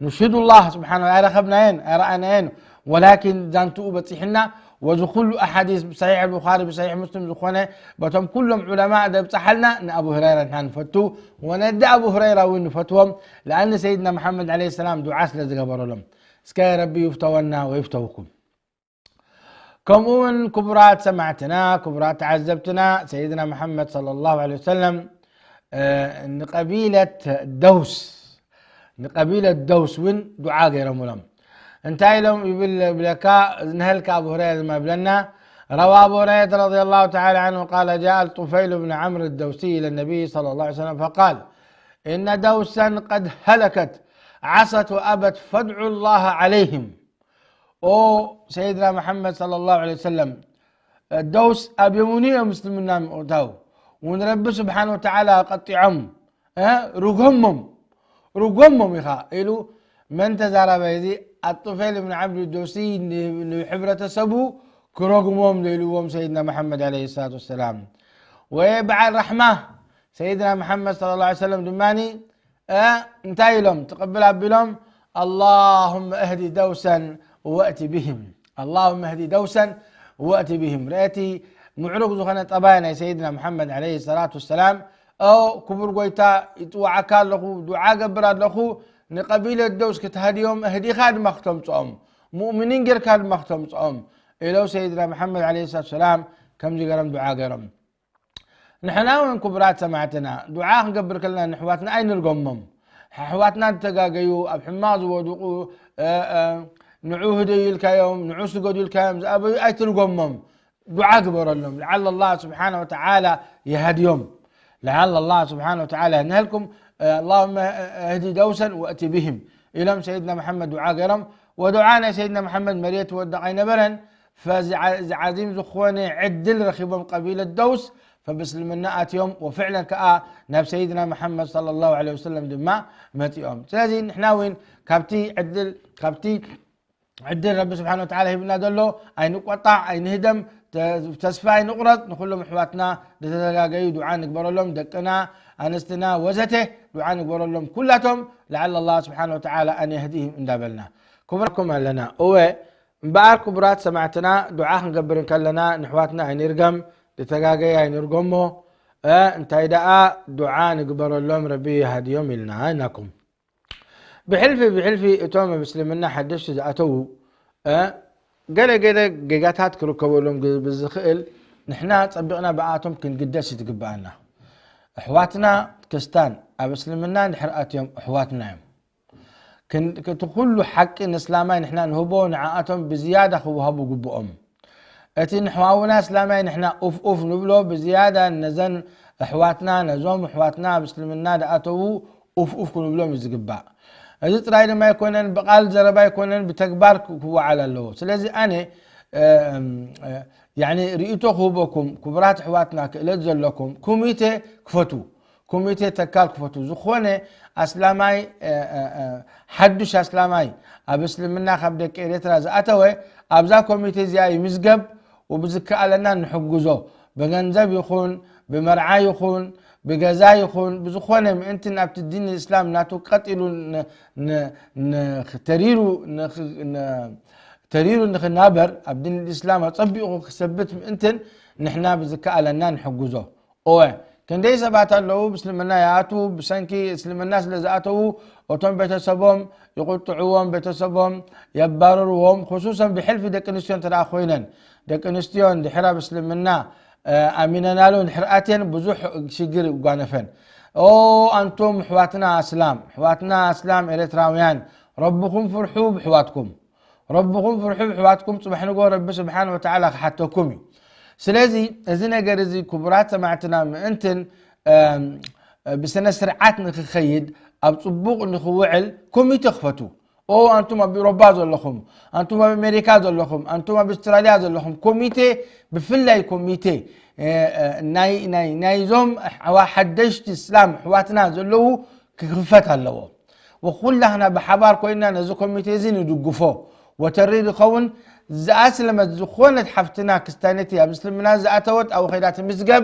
نشهد الله سبحانه وتعالى ኣይረኸብናየን ኣይረኣናየን፣ ወላኪን ዛንትኡ በጺሕና። ወዚ ኩሉ ኣሓዲስ ብሰሒሕ ኣልቡኻሪ ብሰሒሕ ሙስሊም ዝኾነ በቶም ኩሎም ዑለማ ዘብጽሓልና ንኣቡ ሁረይራ ንሕና ንፈቱ፣ ወነዲ ኣቡ ሁረይራ እውን ንፈትዎም። ለኣን ሰይድና መሓመድ ዓለይሂ ሰላም ዱዓ ስለ ዝገበረሎም። እስከ ረቢ ይፍተወና ወይፍተውኩም። ከምኡ እውን ክቡራት ሰማዕትና፣ ክቡራት ተዓዘብትና፣ ሰይድና መሓመድ ሰለላሁ ዐለይሂ ወሰለም፣ እ፣ ንቀቢለት ደውስ፣ ንቀቢለት ደውስ እውን ዱዓ ገይሮምሎም። እንታይ ኢሎም ይብል ብለካ፣ ንሀልካ ኣቡ ሁረይራ ድማ ይብለና፣ روى أبو هريرة رضي الله تعالى عنه قال: جاء الطفيل بن عمرو الدوسي إلى النبي صلى الله عليه وسلم فقال: إن دوسا قد هلكت، عصت وأبت، فادعوا الله عليهم. ኦ ሰይድና መሓመድ ሰለላሁ ዐለይሂ ወሰለም፣ ደውስ ኣብ የሙኒ እዮም ምስልምና ምእታው፣ እውን ረቢ ስብሓን ወተዓላ ቀጢዖም፣ እ፣ ርጎሞም፣ ርጎሞም ኢኻ ኢሉ መን ተዛራባይ እዚ ኣጡፌል እብን ዓብዱ ደውሲ ን-፣ ንሕብረተሰቡ ክረግሞም ዘይልዎም ሰይድና መሓመድ ዐለይሂ ሰላቱ ወሰላም። ወይ በዓል ራሕማ ሰይድና መሓመድ ሰለላሁ ዐለይሂ ወሰለም ድማኒ እ፣ እንታይ ኢሎም ትቕብል ኣቢሎም፣ اللهم اهد دوسا وأت بهم، اللهم اهد دوسا وأت بهم። ረእቲ ምዕሩግ ዝኾነ ጠባይ ናይ ሰይድና መሓመድ ዐለይሂ ሰላቱ ወሰላም፣ ኦ ክቡር ጎይታ፣ ይጽዋዓካ ኣለኹ፣ ዱዓ ገብር ኣለኹ፣ ንቀቢለት ደውስ ክትሃድዮም፣ እህዲኻ ድማ ክተምጽኦም፣ ሙእሚኒን ጌርካ ድማ ክተምጽኦም ኢለው ሰይድና መሓመድ ዐለይሂ ሰላቱ ወሰላም ከምዚ ገይሮም ዱዓ ገይሮም። ንሕና እውን ክቡራት ሰማዕትና ዱዓ ክንገብር ከለና ንሕዋትና ኣይንርገሞም። ኣሕዋትና ዝተጋገዩ፣ ኣብ ሕማቕ ዝወድቑ፣ እ፣ እ፣ ንዑ ህደዩ ኢልካዮም፣ ንዑ ስገዱ ኢልካዮም ዝኣበዩ ኣይትርገሞም። ዱዓ ግበረሎም። لعل الله سبحانه وتعالى يهديهم. لعل الله سبحانه وتعالى ንሀልኩም፣ እ፣ اللهم اهد دوسا وأت بهم ኢሎም ሰይድና መሓመድ ዱዓ ገይሮም። ወዱዓ ናይ ሰይድና መሓመድ መሬት ወደቕ ኣይነበረን። ፈዚ ዓ-፣ እዚ ዓዚም ዝኾነ ዕድል ረኺቦም ቀቢለት ደውስ፣ ፈብእስልምና ኣትዮም፣ ወፍዕለን ከኣ ናብ ሰይድና መሓመድ ሰለላሁ ዐለይሂ ወሰለም ድማ መጺኦም። ስለዚ ንሕና እውን ካብቲ ዕድል፣ ካብቲ ዕድል ረቢ ስብሓን ወተዓላ ሂብና ዘሎ ኣይንቆጣዕ፣ ኣይንህደም፣ ተ-፣ ተስፋ ኣይንቑረጽ። ንኹሎም ኣሕዋትና ዝተዘጋገዩ ዱዓ ንግበረሎም፣ ደቅና፣ ኣንስትና ወዘተ ዱዓ ንግበረሎም ኩላቶም። ለዓለ ኣላህ ስብሓን ወተዓላ ኣን የህዲህም እንዳበልና ክቡራኩም ኣለና። እወ፣ እምበኣር ክቡራት ሰማዕትና፣ ዱዓ ክንገብር እንከለና ንሕዋትና ኣይንርገም፣ ዝተጋገየ ኣይንርገሞ። እ፣ እንታይ ደኣ ዱዓ ንግበረሎም፣ ረቢ ይሃድዮም ኢልና ኢናኩም። ብሕልፊ ብሕልፊ እቶም ኣብ እስልምና ሓደሽቲ ዝኣተዉ፣ እ፣ ገለ ገለ ጌጋታት ክርከበሎም ግ-፣ ብዝኽእል ንሕና ጸቢቕና ብኣቶም ክንግደስ ይትግብኣና። ኣሕዋትና ክስታን ኣብ እስልምና እንድሕር ኣትዮም ኣሕዋትና እዮም። ክን-፣ እቲ ኩሉ ሓቂ ንእስላማይ ንሕና ንህቦ ንዓኣቶም ብዝያዳ ክወሃቡ ግብኦም። እቲ ንሕዋውና እስላማይ ንሕና ኡፍ ኡፍ ንብሎ ብዝያዳ ነዘን ኣሕዋትና፣ ነዞም ኣሕዋትና ኣብ እስልምና ዝኣተዉ ኡፍ ኡፍ ክንብሎም እዩ ዝግባእ። እዚ ጥራይ ድማ ኣይኮነን፣ ብቓል ዘረባ ኣይኮነን፣ ብተግባር ክ-፣ ክወዓል ኣለዎ። ስለዚ ኣነ፣ እ፣ እ፣ ያኒ ርእይቶ ክህበኩም፣ ክቡራት ኣሕዋትና፣ ክእለት ዘለኩም ኮሚቴ ክፈቱ፣ ኮሚቴ ተካል ክፈቱ። ዝኾነ ኣስላማይ፣ እ፣ እ፣ እ፣ ሓዱሽ ኣስላማይ ኣብ እስልምና ካብ ደቂ ኤርትራ ዝኣተወ ኣብዛ ኮሚቴ እዚኣ ይምዝገብ፣ ወብዝከኣለና ንሕግዞ። ብገንዘብ ይኹን፣ ብመርዓ ይኹን፣ ብገዛ ይኹን፣ ብዝኾነ ምእንቲ ናብቲ ዲን እስላም ናቱ ቀጥ ኢሉ ን-፣ ን-፣ ን-፣ ተሪሩ ንኽ-፣ ን-፣ ተሪሩ ንኽናበር፣ ኣብ ዲን እስላም ኣጸቢቑ ክሰብት ምእንትን ንሕና ብዝከኣለና ንሕግዞ። እወ፣ ክንደይ ሰባት ኣለዉ ብእስልምና ይኣትዉ፣ ብሰንኪ እስልምና ስለ ዝኣተዉ፣ እቶም ቤተሰቦም ይቁጥዕዎም፣ ቤተሰቦም የባርርዎም። ክሱሰን ብሕልፊ ደቂ ኣንስትዮ እንተ ደኣ ኮይነን፣ ደቂ ኣንስትዮ እንድሕር ኣብ እስልምና፣ እ፣ ኣሚነናሉ እንድሕር ኣትየን፣ ብዙሕ ሽግር ይጓነፈን። ኦ፣ ኣንቱም ኣሕዋትና ኣስላም፣ ኣሕዋትና ኣስላም ኤርትራውያን፣ ረብኹም ፍርሑ ብኣሕዋትኩም። ረብኹም ፍርሑ ብኣሕዋትኩም፣ ጽባሕ ንግሆ ረቢ ስብሓን ወተዓላ ክሓተኩም እዩ። ስለዚ እዚ ነገር እዚ ክቡራት ሰማዕትና ምእንትን፣ እም፣ ብስነ ስርዓት ንክኸይድ፣ ኣብ ጽቡቕ ንክውዕል ኮሚቴ ክፈቱ። ኦ፣ ኣንቱም ኣብ ኤውሮጳ ዘለኹም፣ ኣንቱም ኣብ ኣሜሪካ ዘለኹም፣ ኣንቱም ኣብ ኣውስትራልያ ዘለኹም፣ ኮሚቴ፣ ብፍላይ ኮሚቴ፣ እ፣ እ፣ ናይ፣ ናይ፣ ናይዞም ኣሕዋ-፣ ሓደሽቲ እስላም ኣሕዋትና ዘለዉ ክኽፈት ኣለዎ። ወኩላህና ብሓባር ኮይንና ነዚ ኮሚቴ እዚ ንድግፎ። ወተሪ ዝኸውን ዝኣስለመት ዝኾነት ሓፍትና ክስታነቲ ኣብ እስልምና ዝኣተወት ኣብኡ ከይዳ ትምዝገብ፣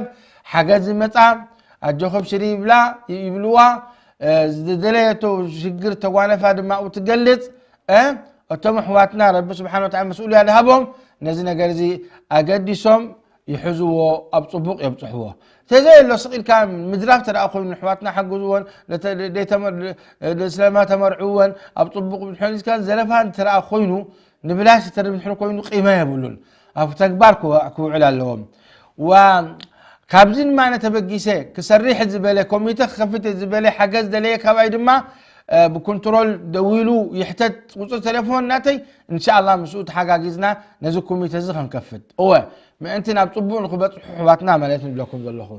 ሓገዝ ዝመጻ፣ ኣጆኺ ብሽሪ ይብላ፣ ይብልዋ፣ እ፣ ዝደለየቶ ሽግር ተጓነፋ ድማ ኣብኡ ትገልጽ። እ፣ እቶም ኣሕዋትና ረቢ ስብሓን ወተዓላ መስኡልያ ዝሃቦም ነዚ ነገር እዚ ኣገዲሶም ይሕዝዎ፣ ኣብ ጽቡቕ የብጽሕዎ። ተዘየሎ ስቕ ኢልካ ምድራፍ ተደኣ ኮይኑ፣ ኣሕዋትና ሓግዝወን፣ ለተ-፣ ደይተመር-፣ ለእስላማ ተመርዕወን፣ ኣብ ጽቡቕ ብድሕሪትካ ዘረፋ እንተ ደኣ ኮይኑ፣ ንብላሽ ተርብ እንድሕር ኮይኑ፣ ቂማ የብሉን። ኣብ ተግባር ክወ-፣ ክውዕል ኣለዎም። ዋ-፣ ካብዚ ድማ ነተበጊሰ ክሰርሕ ዝበለ፣ ኮሚተ ክኸፍት ዝበለ፣ ሓገዝ ደለየ ካባይ ድማ፣ እ፣ ብኮንትሮል ደዊሉ ይሕተት፣ ቁጽሪ ቴሌፎን ናተይ፣ እንሻኣላ ምስኡ ተሓጋጊዝና ነዚ ኮሚተ እዚ ከንከፍት። እወ፣ ምእንቲ ናብ ጽቡቕ ንኽበጽሑ ኣሕዋትና ማለት ንብለኩም ዘለኹ።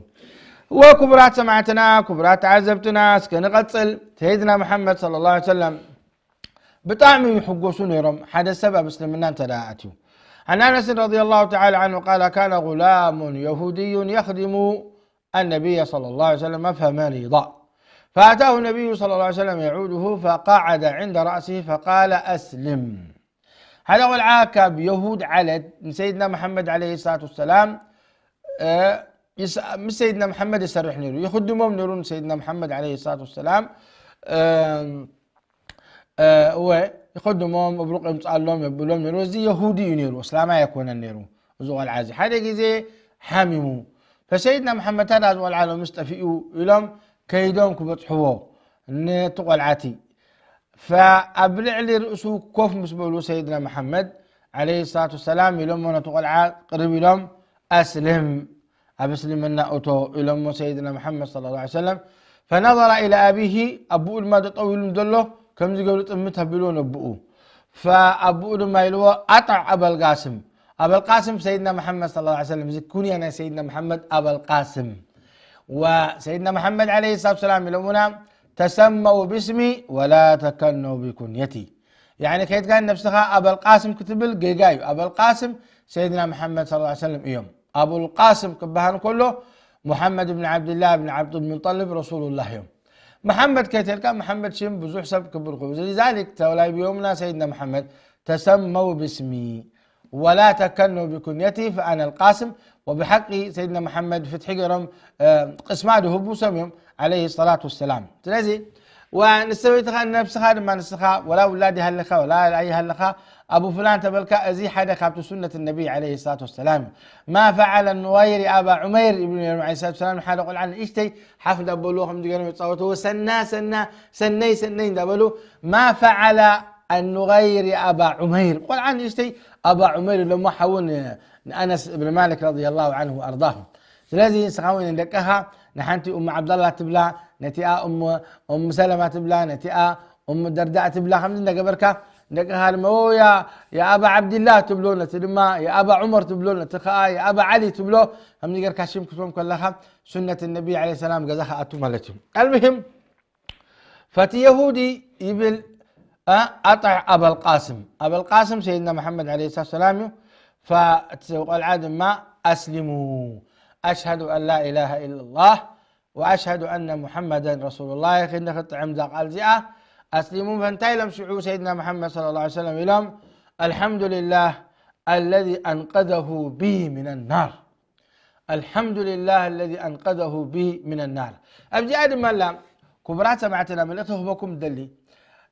እወ፣ ክቡራት ሰማዕትና፣ ክቡራት ተዓዘብትና፣ እስከ ንቐጽል። ሰይድና መሓመድ ሰለላሁ ዐለይሂ ወሰለም ብጣዕሚ ይሕጎሱ ነይሮም፣ ሓደ ሰብ ኣብ እስልምና እንተ ደኣ ኣትዩ። عن أنس رضي الله تعالى عنه قال: كان غلام يهودي يخدم النبي صلى الله عليه وسلم فمرض، فأتاه النبي صلى الله عليه وسلم يعوده، فقعد عند رأسه فقال: أسلم. ሓደ ቆልዓ ካብ የሁድ ዓለት ንሰይድና መሓመድ ዓለይሂ ሰላቱ ወሰላም፣ እ፣ ይስ-፣ ምስ ሰይድና መሓመድ ይሰርሕ ነይሩ፣ ይኽድሞም ነይሩ ንሰይድና መሓመድ ዓለይሂ ሰላቱ ወሰላም። እ፣ እ፣ እወ፣ ይኸድሞም፣ እብሩቕ የምጽኣሎም፣ የብሎም ነይሩ። እዚ የሁዲ እዩ ነይሩ፣ እስላማይ ኣይኮነን ነይሩ። እዚ ቆልዓ እዚ ሓደ ግዜ ሓሚሙ። ፈሰይድና መሓመድ፣ ታዲያ እዚ ቆልዓ ሎምስ ጠፊኡ ኢሎም ከይዶም ክበጽሕዎ ነቲ ቆልዓ እቲ። ፈኣብ ልዕሊ ርእሱ ኮፍ ምስ በሉ ሰይድና መሓመድ ዓለይሂ ሰላቱ ወሰላም ኢሎሞ ነቲ ቆልዓ ቅርብ ኢሎም፣ ኣስልም፣ ኣብ እስልምና እቶ ኢሎሞ ሰይድና መሓመድ ሰለላሁ ዐለይሂ ወሰለም። ፈነظረ ኢላ ኣቢሂ፣ ኣቡኡ ድማ ጠጠው ኢሉ ዘሎ ከምዚ ገይሩ ጥምት ኣቢልዎ ነብኡ። ፈኣቡኡ ድማ ኢልዎ፣ ኣጥዕ ኣበልቃስም። ኣበልቃስም ሰይድና መሓመድ ሰለላሁ ዐለይሂ ወሰለም፣ እዚ ኩንያ ናይ ሰይድና መሓመድ ኣበልቃስም። ወሰይድና መሓመድ ዓለይሂ ሰላቱ ወሰላም ኢሎሙና፣ ተሰመው ብስሚ ወላ ተከነው ብኩንየቲ። ያኒ ከይድካ ነብስኻ ኣበልቃስም ክትብል ጌጋ እዩ። ኣበልቃስም ሰይድና መሓመድ ሰለላሁ ዐለይሂ ወሰለም እዮም። ኣቡልቃስም ክበሃል ከሎ፣ ሙሓመድ ብን ዓብድላህ ብን ዓብዱልሙጠልብ ረሱሉላህ እዮም። መሓመድ ከይተልካ፣ መሓመድ ሽም ብዙሕ ሰብ ክብር ክብር። ሊዛሊክ ተላቢዮምና ሰይድና መሓመድ፣ ተሰመው ብስሚ ወላ ተከነው ብኩንየቲ ፈኣና ልቃስም። ወብሓቂ ሰይድና መሓመድ ፍትሒ ገይሮም፣ እ፣ ቅስማ ዝህቡ ሰብ እዮም፣ ዓለይሂ ሰላቱ ወሰላም። ስለዚ፣ ወንሰበይትኻ፣ ንነብስኻ ድማ ንስኻ፣ ወላ ውላድ ይሃለኻ፣ ወላ ርኣይ ይሃለኻ፣ ኣቡ ፍላን ተበልካ፣ እዚ ሓደ ካብቲ ሱነት ነቢ ዓለይሂ ሰላቱ ወሰላም እዩ። ማ ፈዓለ ኑገይሪ ኣባ ዑመይር ይብሉ ነይሮም፣ ዓለይሂ ሰላቱ ወሰላም። ሓደ ቆልዓ ንእሽተይ ሓፍ እንዳበልዎ ከምዚ ገይሮም የጻወትዎ፣ ሰና፣ ሰና፣ ሰነይ፣ ሰነይ እንዳበሉ፣ ማ ፈዓለ ኣኑገይሪ ኣባ ዑመይር። ቆልዓ ንእሽተይ ኣባ ዑመይር ኢሎሞ ሓዉ ን-፣ ንኣነስ እብን ማሊክ ረዲየላሁ ዓንሁ ወኣርዳሁ። ስለዚ ንስኻ እውን ንደቅኻ ንሓንቲ ኡም ዓብዳላ ትብላ፣ ነቲኣ ኡም ሰለማ ትብላ፣ ነቲኣ ኡም ደርዳእ ትብላ። ከምዚ እንዳገበርካ ንደቅኻ ድማ ያ ኣባ ዓብድላ ትብሎ፣ ነቲ ድማ ያ ኣባ ዑመር ትብሎ፣ ነቲ ከኣ ያ ኣባ ዓሊ ትብሎ። ከምዚ ጌርካ ሽም ክትቦም ከለኻ ሱነት ነቢ ዓለይሂ ሰላም ገዛ ክኣቱ ማለት እዩ። ኣልሙሂም ፈቲ የሁዲ ይብል ኣጣዕ ኣበልቃስም፣ ኣበልቃስም ሰይድና መሓመድ ዓለይሂ ሰላም እዩ። ፈቲ ቆልዓ ድማ ኣስሊሙ፣ ኣሽሃዱ ኣን ላ ኢላሃ ኢላላህ ወኣሽሃዱ ኣነ ሙሓመደን ረሱሉላህ። ክንዲ ክትጥዕም እዛ ቃል እዚኣ ኣስሊሙ። ፈንታይ ኢሎም ሽዑ ሰይድና መሓመድ ሰለላሁ ዐለይሂ ወሰለም ኢሎም ኣልሓምዱሊላህ ኣለዚ ኣንቀዘሁ ቢ ሚን ናር። ኣልሓምዱሊላህ ኣለዚ ኣንቀዘሁ ቢ ሚን ናር። ኣብዚኣ ድማ ኣላ ክቡራት ሰማዕትና መልእኽቲ ክህበኩም ደሊ።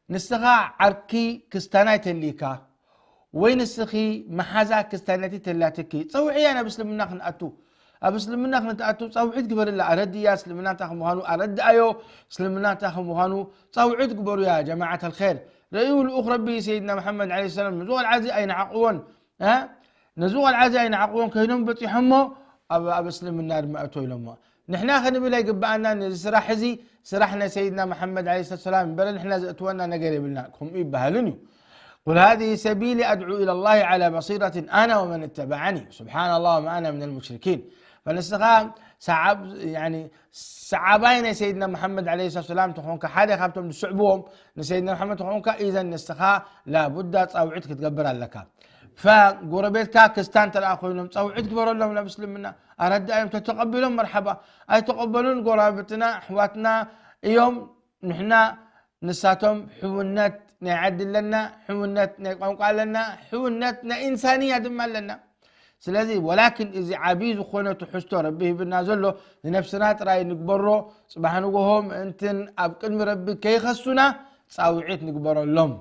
ንስኻ ዓርኪ ክስታናይ ተሊካ ወይ ንስኺ መሓዛ ክስታነቲ ተላትኪ፣ ጸውዕያ ናብ እስልምና ክንኣቱ። ኣብ እስልምና ክንትኣቱ ጸውዒት ግበርላ። ኣረድያ እስልምና እንታይ ከምዃኑ ኣረድኣዮ። እስልምና እንታይ ከምዃኑ ጸውዒት ግበሩያ ጀማዓት ኣልኸይር። ረእዩ ልኡኽ ረቢ ሰይድና መሓመድ ዓለይሂ ሰላም ነዚ ቆልዓ እዚ ኣይንዓቕዎን። እ? ነዚ ቆልዓ እዚ ኣይንዓቕዎን ከይዶም በጺሖሞ ኣብ፣ ኣብ እስልምና ድማ እቶ ኢሎሞ። ንሕና ክንብል ኣይግብኣና። ነዚ ስራሕ እዚ ስራሕ ናይ ሰይድና መሓመድ ዓለይሂ ሰላም እምበር ንሕና ዘእትወና ነገር የብልና። ከምኡ ይበሃልን እዩ። ቁል ሃዚህ ሰቢሊ ኣድዑ ኢላ ላሂ ዓላ በሲረትን ኣና ወመን እተበዓኒ። ሱብሓና ላህ ወማ ኣና ሚነል ሙሽሪኪን። ፈንስኻ ሰዓብ፣ ያኒ ሰዓባይ ናይ ሰይድና መሓመድ ዓለይሂ ሰላም ተኾንካ፣ ሓደ ካብቶም ዝስዕብዎም ንሰይድና መሓመድ ተኾንካ፣ ኢዘን ንስኻ ላቡዳ ጻውዒት ክትገብር ኣለካ። ፈጎረቤትካ ክስታን እንተ ደኣ ኮይኖም ጻውዒት ግበረሎም ናብ እስልምና። ኣረድኣዮም፣ ተተቐቢሎም መርሓባ፣ ኣይተቐበሉን ጎረባብትና ኣሕዋትና እዮም። ንሕና ንሳቶም ሕውነት ናይ ዓዲ ኣለና፣ ሕውነት ናይ ቋንቋ ኣለና፣ ሕውነት ናይ ኢንሳንያ ድማ ኣለና። ስለዚ ወላኪን እዚ ዓብዪ ዝኾነ ትሕዝቶ ረቢ ሂብና ዘሎ ንነብስና ጥራይ ንግበሮ። ጽባሕ ንግሆ ምእንትን ኣብ ቅድሚ ረቢ ከይኸሱና ጻውዒት ንግበረሎም።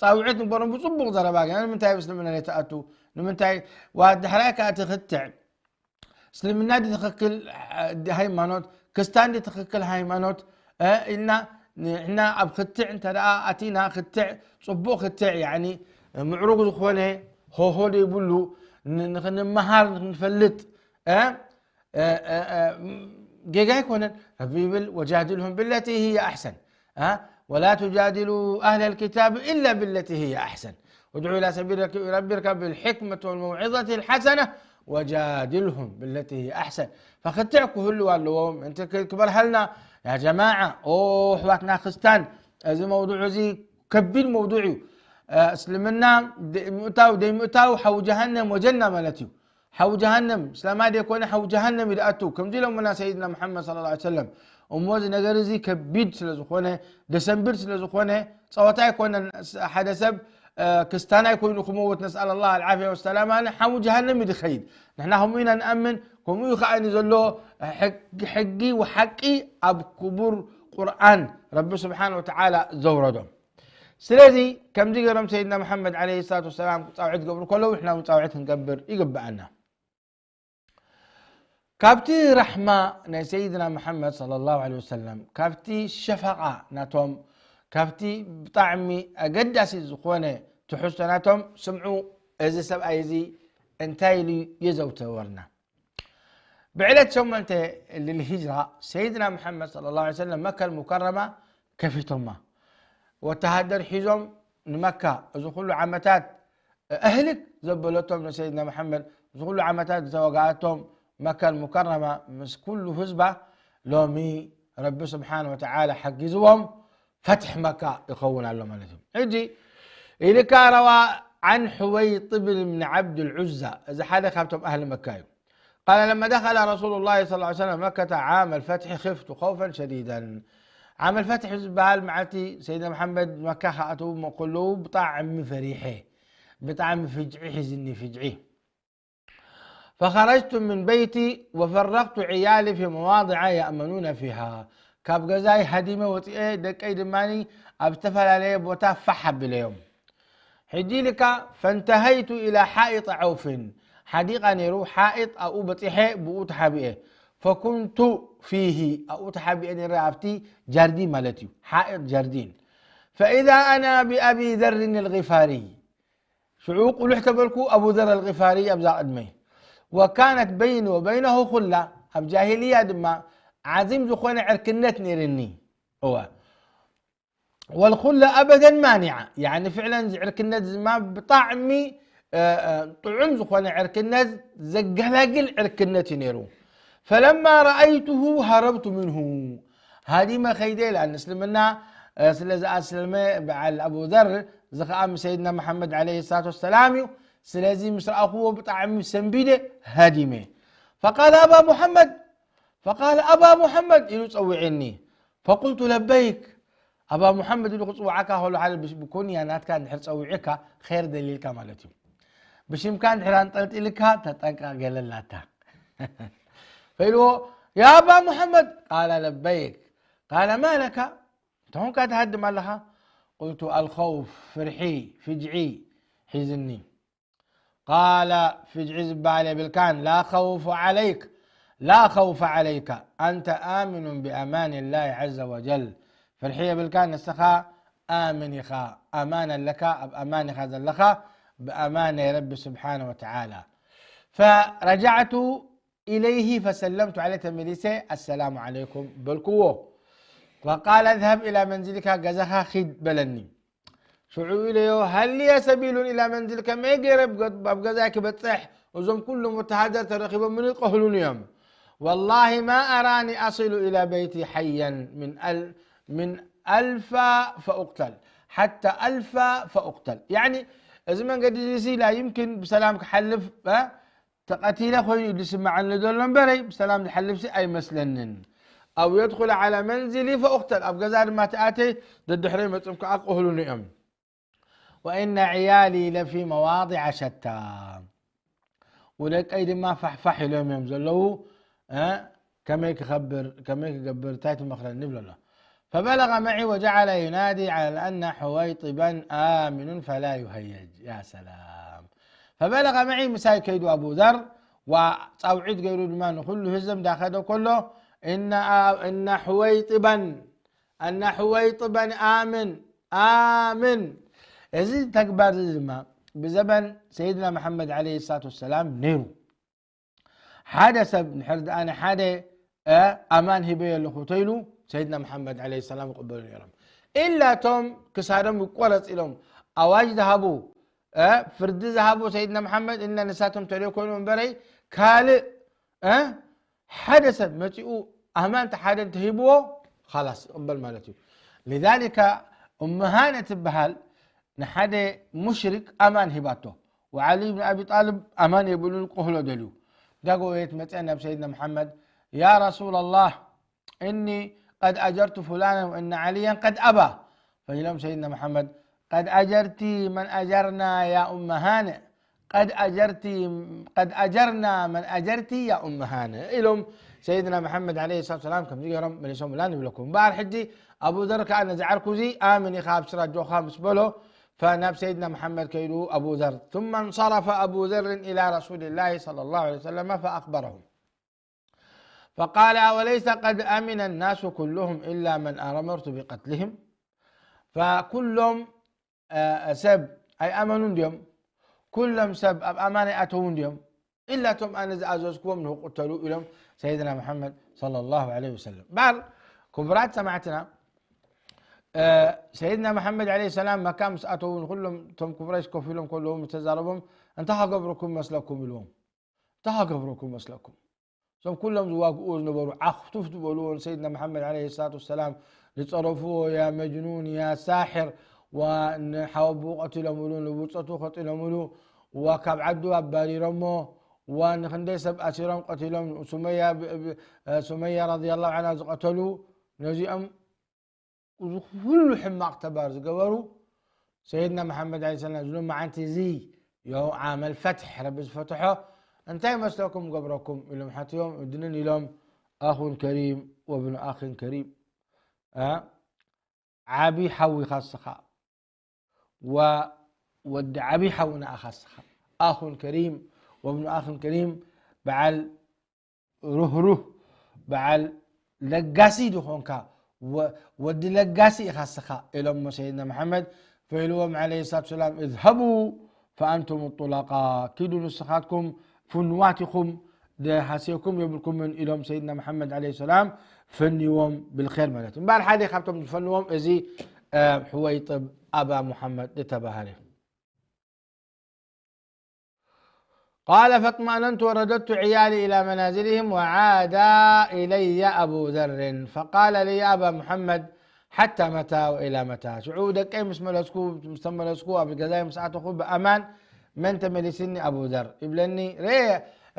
ጻውዒት ንግበሮም ብጽቡቕ ዘረባ። ግን ንምንታይ ኣብ እስልምና ዘይትኣቱ? ንምንታይ ዋ ድሕራይ ከኣ ትኽትዕ? እስልምና ድትኽክል ሃይማኖት፣ ክስታን ድትኽክል ሃይማኖት፣ እ፣ ኢልና ንሕና ኣብ ክትዕ እንተ ደኣ ኣቲና፣ ክትዕ፣ ጽቡቕ ክትዕ፣ ያኒ ምዕሩግ ዝኾነ ሆሆ ዘይብሉ ን-፣ ንኽንመሃር፣ ንኽንፈልጥ፣ እ፣ እ፣ እ፣ እ፣ ጌጋ ኣይኮነን። ረቢ ይብል፣ "ወጃድልሁም ብለቲ ህየ ኣሕሰን፣ እ፣ ወላ ቱጃድሉ ኣህለል ኪታብ ኢላ ብለቲ ህየ ኣሕሰን፣ ኡድዑ ኢላ ሰቢል ረቢካ ብልሕክመት ወልመውዒዘት ልሓሰነ ወጃድልሁም ብለቲ ህየ ኣሕሰን።" ፈክትዕ ክህልው ኣለዎም። እንቲ ክ-፣ ክበርሃልና፣ ያ ጀማዓ፣ ኦ፣ ኣሕዋትና ክርስታን፣ እዚ መውዱዕ እዚ ከቢድ መውዱዕ እዩ። እ፣ እስልምና ደ-፣ ምእታው፣ ደይምእታው ሓዊ ጀሃነም ወጀና ማለት እዩ። ሓዊ ጀሃነም፣ እስላማይ ደይኮነ ሓዊ ጀሃነም እዩ ዝኣቱ። ከምዚ ኢሎምና ሰይድና መሓመድ ሰለላሁ ዐለይሂ ወሰለም። እሞ እዚ ነገር እዚ ከቢድ ስለ ዝኾነ፣ ደሰንብድ ስለ ዝኾነ፣ ጸወታ ኣይኮነን። ስ-፣ ሓደ ሰብ፣ እ፣ ክስታናይ ኮይኑ ክመውት፣ ነስኣል ኣላህ ኣልዓፍያ ወሰላማ፣ ንሓዊ ጀሃነም እዩ ዝኸይድ። ንሕና ከምኡ ኢና ንኣምን። ከምኡ እዩ ከኣ ዘሎ ሕጊ፣ ሕጊ ወሓቂ ኣብ ክቡር ቁርኣን ረቢ ስብሓን ወተዓላ ዘውረዶ። ስለዚ ከምዚ ገይሮም ሰይድና መሓመድ ዓለይሂ ሰላቱ ወሰላም ጻውዒት ክገብሩ ከለዉ ንሕና እውን ጻውዒት ክንገብር ይግብኣና። ካብቲ ራሕማ ናይ ሰይድና መሓመድ ሰለላሁ ዐለይሂ ወሰለም፣ ካብቲ ሸፈቓ ናቶም፣ ካብቲ ብጣዕሚ ኣገዳሲ ዝኾነ ትሕዝቶ ናቶም፣ ስምዑ፣ እዚ ሰብኣይ እዚ እንታይ ኢሉ የዘውተወልና? ብዕለት ሸሞንተ ልልሂጅራ ሰይድና መሓመድ ሰለላሁ ዐለይሂ ወሰለም መካ ልሙከረማ ከፊቶማ። ወተሃደር ሒዞም ንመካ፣ እዚ ኩሉ ዓመታት ኣህልክ ዘበለቶም ንሰይድና መሓመድ፣ እዚ ኩሉ ዓመታት ዝተወግኣቶም መካ ልሙከረማ ምስ ኩሉ ህዝባ፣ ሎሚ ረቢ ስብሓን ወተዓላ ሓጊዝዎም ፈትሒ መካ ይኸውን ኣሎ ማለት እዩ። ሕጂ ኢልካ ረዋ ዓን ሕወይጥብ ብን ዓብድ ልዑዛ፣ እዚ ሓደ ካብቶም ኣህሊ መካ እዩ። قال لما دخل رسول الله صلى الله عليه وسلم مكة عام الفتح خفت خوفا شديدا። ዓመል ፈትሒ ዝበሃል መዓልቲ ሰይድና መሓመድ መካ ክኣትዉ ከለዉ ብጣዕሚ ፈሪሐ፣ ብጣዕሚ ፍጅዒ ሒዝኒ፣ ፍጅዒ። فخرجت من بيتي وفرقت عيالي في مواضع يأمنون فيها። ካብ ገዛይ ሃዲመ ወፂኤ፣ ደቀይ ድማ ኣብ ዝተፈላለየ ቦታ ፋሕ ኣቢለዮም። ሕጂ ኢልካ فانتهيت إلى حائط عوف። ሓዲቃ ነይሩ፣ ሓኢጥ ኣብኡ በፂሐ፣ ብኡ ተሓቢኤ። فكنت فيه، ኣብኡ ተሓቢኤ ነይረ፣ ኣብቲ ጃርዲን ማለት እዩ፣ ሓኢጥ ጃርዲን። فإذا أنا بأبي ذر الغفاري። ሽዑ ቁልሕ ተበልኩ፣ ኣቡ ዘር ኣልጊፋሪ ኣብዛ ቅድመይ። وكانت بيني وبينه خلة። ኣብ ጃሂልያ ድማ ዓዚም ዝኾነ ዕርክነት ነይርኒ። እወ። ወልኹለ ኣበደን ማኒዓ። ያኒ ፍዕለን እዚ ዕርክነት እዚ ድማ ብጣዕሚ፣ እ፣ እ፣ ጥዑም ዝኾነ ዕርክነት፣ ዘገላግል ዕርክነት እዩ ነይሩ። ፈለማ ረኣይቱሁ ሃረብቱ ምንሁ። ሃዲመ ኸይደ ኢላ፣ ንእስልምና፣ እ፣ ስለ ዝኣስለመ በዓል ኣቡ ዘር፣ እዚ ኸኣ ምስ ሰይድና መሓመድ ዓለይሂ ሰላቱ ወሰላም እዩ። ስለዚ ምስ ረኣኹዎ ብጣዕሚ ሰንቢደ ሃዲመ። ፈቃለ ኣባ ሙሓመድ፣ ፈቃለ ኣባ ሙሓመድ ኢሉ ጸዊዐኒ። ፈቁልቱ ለበይክ። ኣባ ሙሓመድ ኢሉ ክጽውዓካ ከሎ ሓደ ብሽ-፣ ብኩንያ ናትካ እንድሕር ጸዊዑካ ኸይር ደሊልካ ማለት እዩ። ብሽምካ እንድሕር ኣንጠልጢልካ ተጠንቀቕ ገለ ኣላታ። ፈኢልዎ፣ ያ ኣባ ሙሓመድ፣ ቃለ ለበይክ። ቃለ ማ ለካ፣ እንታይ ኾንካ ትሃድም ኣለኻ? ቁልቱ ኣልኸውፍ፣ ፍርሒ፣ ፍጅዒ ሒዝኒ። ቃለ፣ ፍጅዒ ዝበሃል የብልካን፣ ላ ኸውፈ ዓለይክ፣ ላ ኸውፈ ዓለይከ፣ ኣንተ ኣሚኑን ብኣማን ላህ ዐዘ ወጀል። ፍርሒ የብልካን፣ ንስኻ ኣምን ኢኻ፣ ኣማን ኣለካ፣ ኣብ ኣማን ኢኻ ዘለኻ፣ ብኣማን ናይ ረቢ ስብሓነ ወተዓላ። ፈረጃዕቱ ኢለይሂ ፈሰለምቱ ዓለይሂ፣ ተመሊሰ ኣሰላሙ ዓለይኩም በልክዎ። ወቃለ እዝሀብ ኢላ መንዚሊካ፣ ገዛኻ ኺድ በለኒ። ሽዑ ኢለዮ፣ ሀል ሊየ ሰቢሉን ኢላ መንዚል፣ ከመይ ገይረ ኣብ ገ-፣ ኣብ ገዛይ ክበጽሕ? እዞም ኩሎም ወተሃደር ተረኺቦምኒ ቀህሉኒ እዮም። ወላሂ ማ ኣራኒ ኣሲሉ ኢላ በይቲ ሐያን ምን ኣል-፣ ምን ኣልፋ ፈኡቅተል፣ ሓታ ኣልፋ ፈኡቅተል። ያዕኒ፣ እዚ መንገዲ እዚ ላ ይምኪን ብሰላም ክሓልፍ፣ እ፣ ተቐቲለ ኮይኑ እዩ ዝስምዓኒ ዘሎ እምበረይ፣ ብሰላም ዝሓልፍሲ ኣይመስለንን። ኣው የድኹለ ዓላ መንዚሊ ፈኡቅተል፣ ኣብ ገዛ ድማ ተኣተይ፣ ደድሕረይ መጽም ከኣ ክቕህሉኒ እዮም። ወኢነ ዕያሊ ለፊ መዋዲዐ ሸታ፣ ወደቀይ ድማ ፋሕፋሕ ኢሎም እዮም ዘለዉ። እ፣ ከመይ ክኸብር፣ ከመይ ክገብር፣ እንታይ ትመኽረኒ ይብሎ ኣሎ። ፈበለገ መዒ ወጀዓለ ዩናዲ ዓላ ኣነ ሕወይጢበን ኣሚኑን ፈላ ዩሀየጅ። ያ ሰላም። ፈበለገ መዒ፣ ምሳይ ከይዱ ኣቡ ዘር፣ ወጻውዒት ገይሩ ድማ ንኹሉ ህዝብ እንዳኸደ ከሎ፣ እነ ኣ-፣ እነ ሕወይጢበን፣ እነ ሕወይጢበን ኣምን፣ ኣምን። እዚ ተግባር እዚ ድማ ብዘበን ሰይድና መሓመድ ዓለይሂ ሰላቱ ወሰላም ነይሩ። ሓደ ሰብ እንድሕር ደኣ ንሓደ፣ እ፣ ኣማን ሂበዮ ኣለኹ ተይሉ፣ ሰይድና መሓመድ ዓለይሂ ሰላም ይቕበሉ ነይሮም። ኢላ እቶም ክሳዶም ይቆረጽ ኢሎም ኣዋጅ ዝሃቡ፣ እ፣ ፍርዲ ዝሃቡ ሰይድና መሓመድ፣ እና ንሳቶም ተደይኮይኖም እምበረይ፣ ካልእ፣ እ፣ ሓደ ሰብ መጺኡ ኣማን እቲ ሓደ እንተሂብዎ፣ ኻላስ ይቕበል ማለት እዩ። ሊዛሊካ፣ እም ሃኒ ትበሃል ንሓደ ሙሽሪክ ኣማን ሂባቶ። ወዓሊ ብን ኣቢ ጣልብ ኣማን የብሉን፣ ክቕህሎ ደልዩ። እንዳ ጎየት መጸ ናብ ሰይድና መሓመድ፣ ያ ረሱላላህ፣ እኒ ቀድ ኣጀርቱ ፉላና ወእነ ዓልያን ቀድ ኣባ። ፈኢሎም ሰይድና መሓመድ፣ ቀድ ኣጀርቲ መን ኣጀርና ያ ኡመ ሃንእ፣ ቀድ ኣጀርቲ፣ ቀድ ኣጀርና መን ኣጀርቲ ያ ኡመ ሃንእ ኢሎም ሰይድና መሓመድ ዓለይሂ ሰላቱ ሰላም ከምዚ ገይሮም መሊሶምላ ንብለኩም። እምበኣር ሕጂ ኣቡ ዘር ከኣ ነዚ ዓርኩ እዚ ኣምን ኢኻ፣ ኣብ ስራጆኻ ምስ በሎ፣ ፈናብ ሰይድና መሓመድ ከይዱ ኣቡ ዘር። ثم انصرف أبو ذر إلى رسول الله صلى الله عليه وسلم فأخبره. فقال أوليس قد أمن الناس كلهم إلا من أمرت بقتلهم؟ ፈኩሎም፣ እ፣ ሰብ ኣይኣመኑን ድዮም? ኩሎም ሰብ ኣብ ኣማን ኣይኣተዉን ድዮም? ኢላ እቶም ኣነ ዝኣዘዝክዎም ንክቕተሉ ኢሎም ሰይድና መሓመድ ሰለላሁ ዐለይሂ ወሰለም። እምበኣር ክቡራት ሰማዕትና፣ እ፣ ሰይድና መሓመድ ዐለይሂ ሰላም መካ ምስ ኣተዉ ንኩሎም እቶም ቁረይሽ ኮፍ ኢሎም ከለዉ ምስ ተዛረቦም፣ እንታይ ክገብረኩም መስለኩም ኢልዎም። እንታይ ክገብረኩም መስለኩም? እዞም ኩሎም ዝዋግኡ ዝነበሩ ዓኽቱፍ ዝበልዎ ንሰይድና መሓመድ ዓለይሂ ሰላቱ ወሰላም ዝጸረፍዎ፣ ያ መጅኑን፣ ያ ሳሕር፣ ወ-፣ ንሓወቦኡ ቀቲሎምሉ፣ ንብጾቱ ቀቲሎምሉ፣ ወካብ ዓዱ ኣባሪሮሞ፣ ወንኽንደይ ሰብ ኣሲሮም ቀቲሎም፣ ሱመያ ብ-፣ ብ-፣ ሱመያ ረዲየላሁ ዐንሃ ዝቐተሉ፣ ነዚኦም እዚ ኩሉ ሕማቕ ተግባር ዝገበሩ ሰይድና መሓመድ ዓለይሂ ሰላም፣ እዚ ሎማዓንቲ እዚ ዮ-፣ ዓመል ፈትሕ ረቢ ዝፈትሖ እንታይ መስለኩም ገብረኩም ኢሎም ሓትዮም፣ እድንን ኢሎም፣ ኣኹን ከሪም ወብኑ ኣኽን ከሪም፣ እ፣ ዓቢ ሓው ኢኻ እስኻ፣ ወ-፣ ወዲ ዓቢ ሓው ንኣኻ እስኻ፣ ኣኹን ከሪም ወብኑ ኣኽን ከሪም፣ በዓል ሩህሩህ፣ በዓል ለጋሲ ዝኾንካ፣ ወ-፣ ወዲ ለጋሲ ኢኻ እስኻ ኢሎሞ ሰይድና መሓመድ። ፈኢልዎም ዓለይሂ ሰላቱ ሰላም፣ እዝሀቡ ፈኣንቱም ጡለቃ፣ ኪዱ ንስኻትኩም ፍኑዋት ኢኹም፣ ደሃስየኩም የብልኩምን ኢሎም ሰይድና መሓመድ ዓለይሂ ሰላም ፈንዎም ብልኸይር ማለት እዩ። እምበኣር ሓደ ካብቶም ዝፈንዎም እዚ፣ እ፣ ሕወይጥብ ኣባ ሙሓመድ ዝተባህለ። قال: فاطمأننت ورددت عيالي إلى منازلهم وعاد إلي أبو ذر فقال لي: يا أبا محمد، حتى متى وإلى متى؟ ሽዑ ደቀይ ምስ መለስኩ፣ ምስ ተመለስኩ፣ ኣብ ገዛይ ምስ ኣተኹ ብኣማን መን ተመሊስኒ? ኣቡ ዘር ይብለኒ። ርኤ፣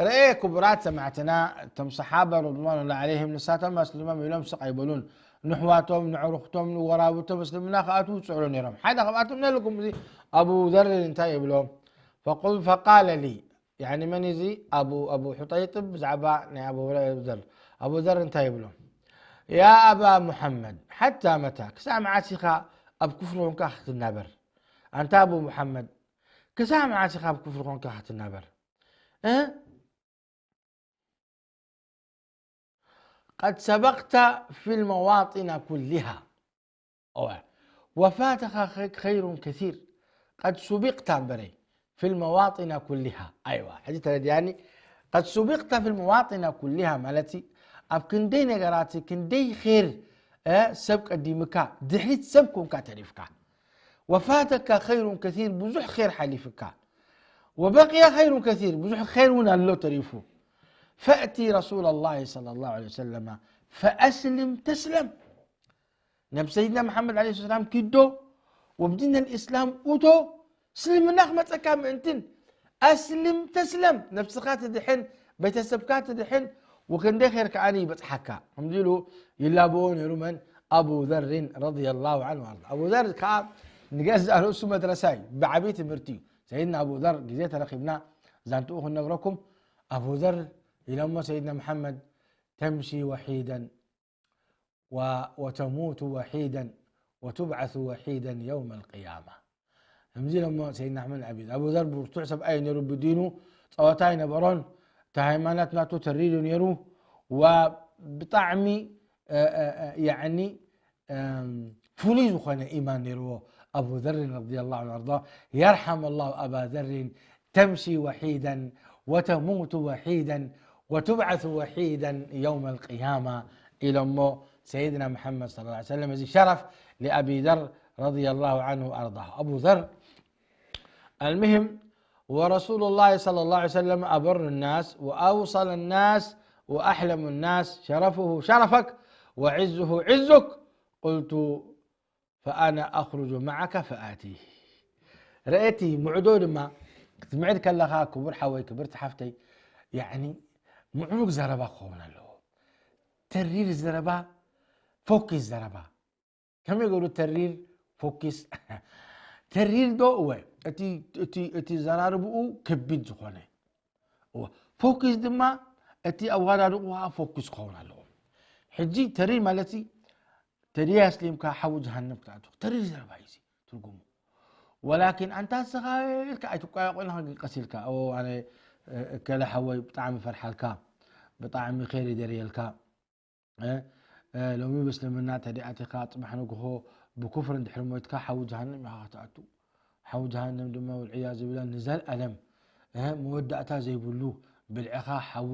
ርኤ ክቡራት ሰማዕትና፣ እቶም ሰሓባ ረድዋኑላሂ ዓለይሂም፣ ንሳቶም ኣስሊሞም ኢሎም ስቕ ኣይበሉን። ንሕዋቶም፣ ንዕሩኽቶም፣ ንወራብቶም እስልምና ክኣትዉ ይጽዕሩ ነይሮም። ሓደ ካብኣቶም ነለኩም እዚ ኣቡ ዘር እንታይ ይብሎ? فقل-، فقال لي، ያኒ መን እዚ? ኣቡ፣ ኣቡ ሑጠይጥብ ብዛዕባ ናይ ኣቡ ዘር። ኣቡ ዘር እንታይ ይብሎ? يا أبا محمد، حتى متى؟ ክሳብ መዓስ ኢኻ ኣብ ኩፍሪ ኮንካ ክትናበር? ኣንታ ኣቡ ሙሓመድ፣ ክሳብ መዓስ ኢኻ ኣብ ኩፍሪ ኮንካ ክትናበር? እ? قد سبقت في المواطن كلها. أوه. وفاتك خ-، خير كثير. قد سبقت بري في المواطن كلها. أيوة. ሕጂ ተረድኣኒ። قد سبقت في المواطن كلها ማለት ኣብ ክንደይ ነገራት፣ ክንደይ ኸይር፣ እ፣ ሰብ ቀዲምካ፣ ድሕሪት ሰብ ኮንካ ተሪፍካ። وفاتك خير كثير፣ ብዙሕ ኸይር ሓሊፍካ። وبقي خير كثير، ብዙሕ ኸይር እውን ኣሎ ተሪፉ። فأت رسول الله صلى الله عليه وسلم فأسلم تسلم። ናብ ሰይድና መሓመድ ዓለይሂ ሰላም ኪዶ፣ ወብዲን ኣልእስላም ኡቶ፣ እስልምና ክመጸካ ምእንትን፣ ኣስልም ተስለም፣ ነብስኻ ትድሕን፣ ቤተሰብካ ትድሕን፣ ወከንደይ ኸይር ከኣኒ ይበጽሓካ። ከምዚ ኢሉ ይላበዎ ነይሩ መን? ኣቡ ዘርን ረዲየላሁ ዐንሁ ወኣርዳ። ኣቡ ዘር ከኣ ንገዛእ ርእሱ መድረሳ እዩ፣ ብዓብዪ ትምህርቲ እዩ። ሰይድና ኣቡ ዘር ግዜ ተረኺብና ዛንትኡ ክንነግረኩም። ኣቡ ዘር ኢሎሞ ሰይድና መሓመድ፣ ተምሺ ወሒደን و-، وتموت وحيدا وتبعث وحيدا يوم القيامة። ከምዚ ኢሎሞ ሰይድና ኣሕመድ ኣቢ፣ ኣቡ ዘር ብርቱዕ ሰብኣይ ነይሩ፣ ብዲኑ ጸወታ ኣይነበሮን። እቲ ሃይማኖት ናቱ ተሪር ነይሩ። ወብጣዕሚ፣ እ፣ እ፣ እ፣ ያዕኒ፣ እም፣ ፍሉይ ዝኾነ ኢማን ነይርዎ ኣቡ ዘር ረዲየላሁ ዐንሁ ወኣርዳ። يرحم الله أبا ذر تمشي وحيدا وتموت وحيدا وتبعث وحيدا يوم القيامة ኢሎሞ ሰይድና መሓመድ ሰለላሁ ዐለይሂ ወሰለም። እዚ ሸረፍ لأبي ذر رضي الله عنه وأرضاه. ኣቡ ዘር المهم، ورسول الله صلى الله عليه وسلم أبر الناس وأوصل الناس وأحلم الناس، شرفه شرفك وعزه عزك. قلت: فأنا أخرج معك فآتيه. ርኤቲ ምዕዶ ድማ ክትምዕድ ከለኻ፣ ክቡር ሓወይ፣ ክብርቲ ሓፍተይ፣ ያዕኒ ምዕሩግ ዘረባ ክኸውን ኣለዎ። ተሪር ዘረባ፣ ፎኪስ ዘረባ። ከመይ ገይሩ ተሪር፣ ፎኪስ? ተሪር ዶ? እወ፣ እቲ፣ እቲ፣ እቲ ዘራርብኡ ከቢድ ዝኾነ። እወ፣ ፎኪስ ድማ፣ እቲ ኣወዳድቑ ከዓ ፎኪስ ክኸውን ኣለዎ። ሕጂ ተሪር ማለት፣ ተሪር ኣስሊምካ ሓዊ ጀሃነም ክትኣቱ። ተሪር ዘረባ እዩ እዚ ትርጉሙ። ወላኪን ኣንታ ንስኻ ኢልካ ኣይትቋየቆ ኢልካ፣ ግን ቀስ ኢልካ፣ "ኦ፣ ኣነ፣ እ፣ እከለ ሓወይ ብጣዕሚ ፈርሓልካ፣ ብጣዕሚ ኸይር ይደርየልካ። እ፣ እ፣ ሎሚ ብእስልምና ተደኣቲኻ፣ ጽባሕ ንግሆ ብኩፍር እንድሕር ሞይትካ፣ ሓዊ ጀሃነም ኢኻ ክትኣቱ። ሓዊ ጀሃነም ድማ፣ ወልዕያዙ ቢላህ፣ ንዘልኣለም፣ እ፣ መወዳእታ ዘይብሉ፣ ብልዕኻ ሓዊ፣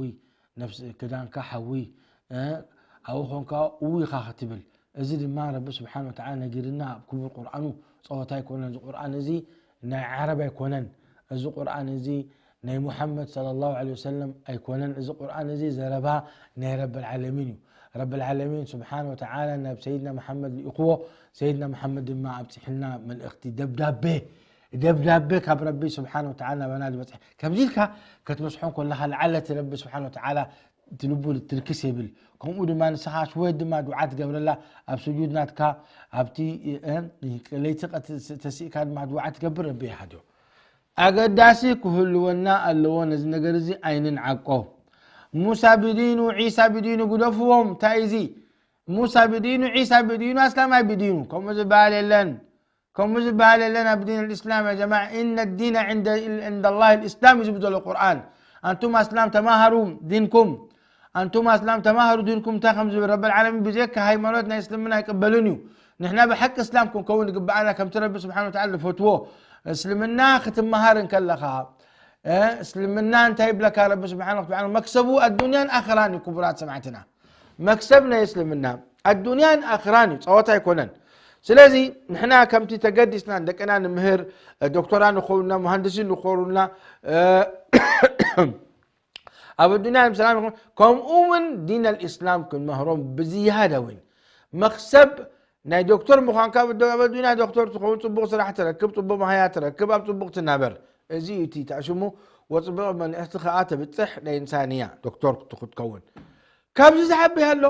ነፍስ-፣ ክዳንካ ሓዊ፣ እ፣ ኣብኡ ኾንካ እው ኢኻ ክትብል። እዚ ድማ ረቢ ስብሓን ወተዓላ ነጊርና ኣብ ክቡር ቁርኣኑ። ጸወታ ኣይኮነን። እዚ ቁርኣን እዚ ናይ ዓረብ ኣይኮነን። እዚ ቁርኣን እዚ ናይ ሙሓመድ ሰለላሁ ዐለይሂ ወሰለም ኣይኮነን። እዚ ቁርኣን እዚ ዘረባ ናይ ረብል ዓለሚን እዩ። ረብል ዓለሚን ስብሓን ወተዓላ ናብ ሰይድና መሓመድ ልኢኽዎ። ሰይድና መሓመድ ድማ ኣብፂሕልና መልእኽቲ፣ ደብዳቤ፣ ደብዳቤ ካብ ረቢ ስብሓን ወተዓላ ናባና ዝበፅሕ። ከምዚ ኢልካ ክትበፅሖ ከለኻ፣ ለዓለ እቲ ረቢ ስብሓን ወተዓላ እቲ ልቡ ትልክስ የብል። ከምኡ ድማ ንስኻ ሽወት ድማ ዱዓ ትገብረላ፣ ኣብ ስጁድ ናትካ፣ ኣብቲ፣ እ፣ ለይቲ ቀት-፣ ተሲእካ ድማ ዱዓ ትገብር፣ ረቢ ይሃድዮ። ኣገዳሲ ክህልወና ኣለዎ፣ ነዚ ነገር እዚ ኣይንንዓቆ። ሙሳ ብዲኑ፣ ዒሳ ብዲኑ ግደፍዎም። እንታይ እዚ? ሙሳ ብዲኑ፣ ዒሳ ብዲኑ፣ ኣስላማይ ብዲኑ። ከምኡ ዝበሃል የለን። ከምኡ ዝበሃል የለን ኣብ ዲን الإسلام يا جماعة. إن الدين عند، عند الله الإسلام እዩ ዝብል ዘሎ ቁርኣን። ኣንቱም ኣስላም ተማሃሩ ዲንኩም። ኣንቱም ኣስላም ተማሃሩ ዲንኩም። እንታይ ከም ዝብል ረብል ዓለሚን፣ ብዘይካ ሃይማኖት ናይ እስልምና ኣይቅበልን እዩ። ንሕና ብሓቂ እስላም ክንከውን ዝግብኣና፣ ከምቲ ረቢ ስብሓን ወተዓላ ዝፈትዎ እስልምና ክትመሃር እንከለኻ፣ እ፣ እስልምና እንታይ ይብለካ? ረቢ ስብሓነ ወተዓላ መክሰቡ ኣዱንያን ኣኽራን እዩ። ክቡራት ሰማዕትና፣ መክሰብ ናይ እስልምና ኣዱንያን ኣኽራን እዩ፣ ጸወታ ኣይኮነን። ስለዚ ንሕና ከምቲ ተገዲስና ንደቅና ንምህር፣ እ፣ ዶክተራ ንኾኑና፣ መሃንድሲ ንኾኑና፣ እ፣ ኣብ ኣዱንያ ሰላም ይኹን። ከምኡ እውን ዲን ኣልእስላም ክንመህሮም ብዝያዳ እውን መኽሰብ ናይ ዶክተር ምዃንካ፣ ኣብ ኣዱንያ ዶክተር ትኸውን፣ ጽቡቕ ስራሕ ትረክብ፣ ጽቡቕ መሃያ ትረክብ፣ ኣብ ጽቡቕ ትናበር። እዚ እዩ እቲ ተኣሽሙ። ወጽቡቕ መልእኽቲ ከኣ ተብጽሕ ናይ ኢንሳንያ ዶክተር ክትከውን ካብዚ ዝሓብይ ኣሎ።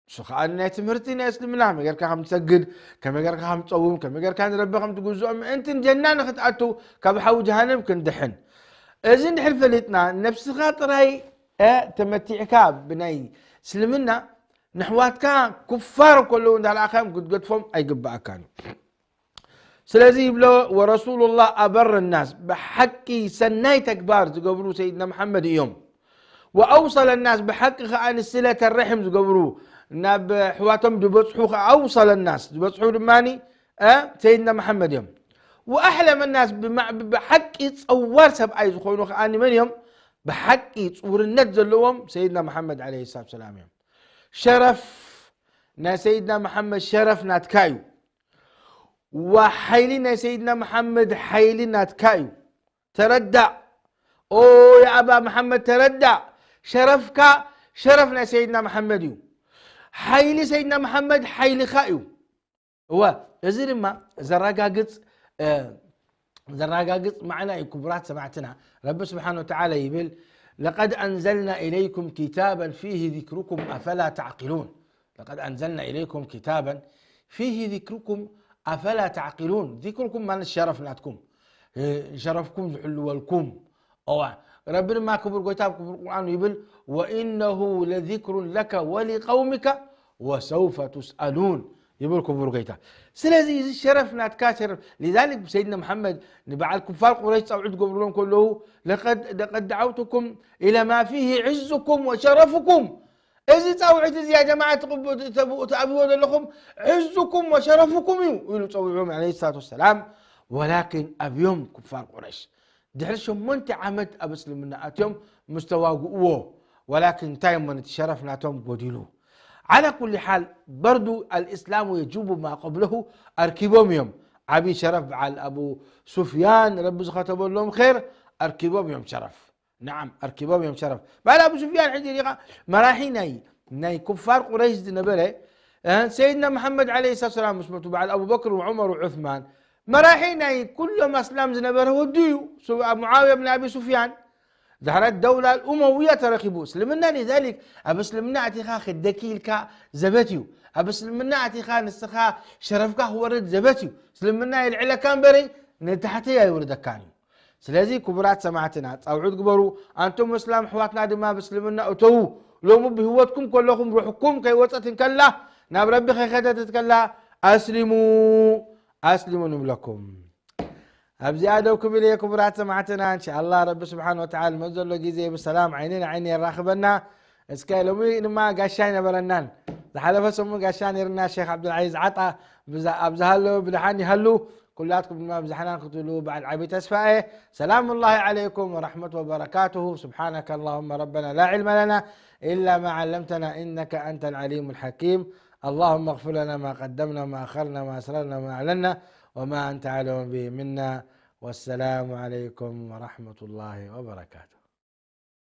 እሱ ከኣ ናይ ትምህርቲ ናይ እስልምና ከመይ ጌርካ ከም ትሰግድ፣ ከመይ ጌርካ ከም ትጸውም፣ ከመይ ጌርካ ንረቢ ከም ትግዝኦ፣ ምእንትን ጀና ንክትኣቱ፣ ካብ ሓዊ ጀሃነም ክንድሕን። እዚ እንድሕር ፈሊጥና፣ ነብስኻ ጥራይ፣ እ፣ ተመቲዕካ ብናይ እስልምና፣ ንሕዋትካ ኩፋር ከለዉ እንዳረኣኻዮም ክትገድፎም ኣይግብኣካን እዩ። ስለዚ ይብሎ፣ ወረሱሉላህ ኣበር ናስ፣ ብሓቂ ሰናይ ተግባር ዝገብሩ ሰይድና መሓመድ እዮም። ወኣውሰለ ናስ፣ ብሓቂ ከኣ ንስለተ ረሒም ዝገብሩ፣ ናብ ኣሕዋቶም ዝበጽሑ ከኣ፣ ኣውሰለ ናስ፣ ዝበጽሑ ድማ፣ እ፣ ሰይድና መሓመድ እዮም። ወኣሕለመ ናስ፣ ብማ-፣ ብሓቂ ጸዋር ሰብኣይ ዝኾኑ ከኣ መን እዮም? ብሓቂ ጽውርነት ዘለዎም ሰይድና መሓመድ ዓለይሂ ሰላቱ ወሰላም እዮም። ሸረፍ ናይ ሰይድና መሓመድ ሸረፍ ናትካ እዩ። ወሓይሊ ናይ ሰይድና መሓመድ ሓይሊ ናትካ እዩ። ተረዳእ። ኦ፣ የኣባ መሓመድ፣ ተረዳእ። ሸረፍካ ሸረፍ ናይ ሰይድና መሓመድ እዩ። ሓይሊ ሰይድና መሓመድ ሓይልኻ እዩ። እወ፣ እዚ ድማ ዘረጋግጽ፣ እ፣ ዘረጋግጽ ማዕና እዩ። ክቡራት ሰማዕትና፣ ረቢ ስብሓነ ወተዓላ ይብል፣ ለቀድ ኣንዘልና ኢለይኩም ኪታበን ፊሂ ዚክሩኩም ኣፈላ ተዕቂሉን። ለቀድ ኣንዘልና ኢለይኩም ኪታበን ፊሂ ዚክሩኩም ኣፈላ ተዕቂሉን። ዚክሩኩም ማለት ሸረፍ ናትኩም፣ እ፣ ሸረፍኩም ዝሕልወልኩም። እዋ፣ ረቢ ድማ ክቡር ጎይታ ኣብ ክቡር ቁርኣኑ ይብል፣ ወኢነሁ ለዚክሩን ለከ ወሊቀውሚከ ወሰውፈ ቱስኣሉን ይብል ክቡር ጎይታ። ስለዚ እዚ ሸረፍ ናትካ ሸረፍ። ሊዛሊክ ሰይድና መሓመድ ንበዓል ኩፋር ቁረይሽ ጻውዒት ዝገብሩሎም ከለዉ፣ ለቀድ፣ ለቀድ ደዓውቱኩም ኢለ ማ ፊሂ ዕዙኩም ወሸረፉኩም። እዚ ጻውዒት እዚ ያ ጀማዓ ትቕብ-፣ ትብ-፣ ትኣብዎ ዘለኹም ዕዙኩም ወሸረፉኩም እዩ ኢሉ ጸዊዖም ዓለይሂ ሰላቱ ወሰላም። ወላኪን ኣብዮም ኩፋር ቁረይሽ ድሕሪ ሸሞንተ ዓመት ኣብ እስልምና ኣትዮም ምስ ተዋግእዎ፣ ወላኪን እንታይ እሞ ነቲ ሸረፍ ናቶም ጎዲሉ። ዓላ ኩሊ ሓል፣ በርዱ ኣልእስላሙ የጁቡ ማ ቀብለሁ ኣርኪቦም እዮም። ዓብዪ ሸረፍ በዓል ኣቡ ሱፍያን ረቢ ዝኸተበሎም ኸይር ኣርኪቦም እዮም ሸረፍ። ነዓም፣ ኣርኪቦም እዮም ሸረፍ። በዓል ኣቡ ሱፍያን ሕጂ ዲኻ መራሒ ናይ፣ ናይ ኩፋር ቁረይሽ ዝነበረ፣ እ፣ ሰይድና መሓመድ ዓለይሂ ሰላቱ ወሰላም ምስ መቱ በዓል ኣቡበክር ወዑመር ወዑስማን መራሒ ናይ ኩሎም ኣስላም ዝነበረ ወዲ እዩ። ሱ-፣ ኣብ ሙዓውያ ብን ኣቢ ሱፍያን ዛሕራት ደውላ ኡመውያ ተረኺቡ። እስልምና ሊዛሊክ ኣብ እስልምና ኣቲኻ ክደኪ ኢልካ ዘበት እዩ። ኣብ እስልምና ኣቲኻ ንስኻ ሸረፍካ ክወርድ ዘበት እዩ። እስልምና የልዕለካ እምበረይ ንታሕቲ ኣይውርደካን እዩ። ስለዚ ክቡራት ሰማዕትና ጻውዑት ግበሩ። ኣንቱም እስላም ኣሕዋትና ድማ ብእስልምና እተዉ። ሎሚ ብህይወትኩም ከለኹም ሩሕኩም ከይወጸት እንከላ፣ ናብ ረቢ ከይከደት እንከላ፣ ኣስሊሙ፣ ኣስሊሙ ንብለኩም። ኣብዚኣ ደው ክብል እየ ክቡራት ሰማዕትና። እንሻኣላ ረቢ ስብሓን ወተዓላ መን ዘሎ ግዜ ብሰላም ዓይኒ ንዓይኒ የራኽበና። እስከ ሎሚ ድማ ጋሻ ኣይነበረናን። ዝሓለፈ ሰሙን ጋሻ ነይርና ሼክ ዓብዱልዓዚዝ ዓጣ ብዛ-፣ ኣብ ዝሃለወ ብድሓን ይሃሉ። ኩላትኩም ድማ ብዛሕናን ክትብሉ በዓል ዓቢ ተስፋ እየ። ሰላሙ ላሂ ዓለይኩም ወረሕመቱ ወበረካቱሁ። ስብሓነከ ኣላሁመ ረበና ላ ዕልመ ለና ኢላ ማ ዓለምተና ኢነከ ኣንተ ልዓሊሙ ልሓኪም። اللهم اغفر لنا ما قدمنا وما أخرنا وما أسررنا وما أعلنا وما أنت أعلم به منا. والسلام عليكم ورحمة الله وبركاته.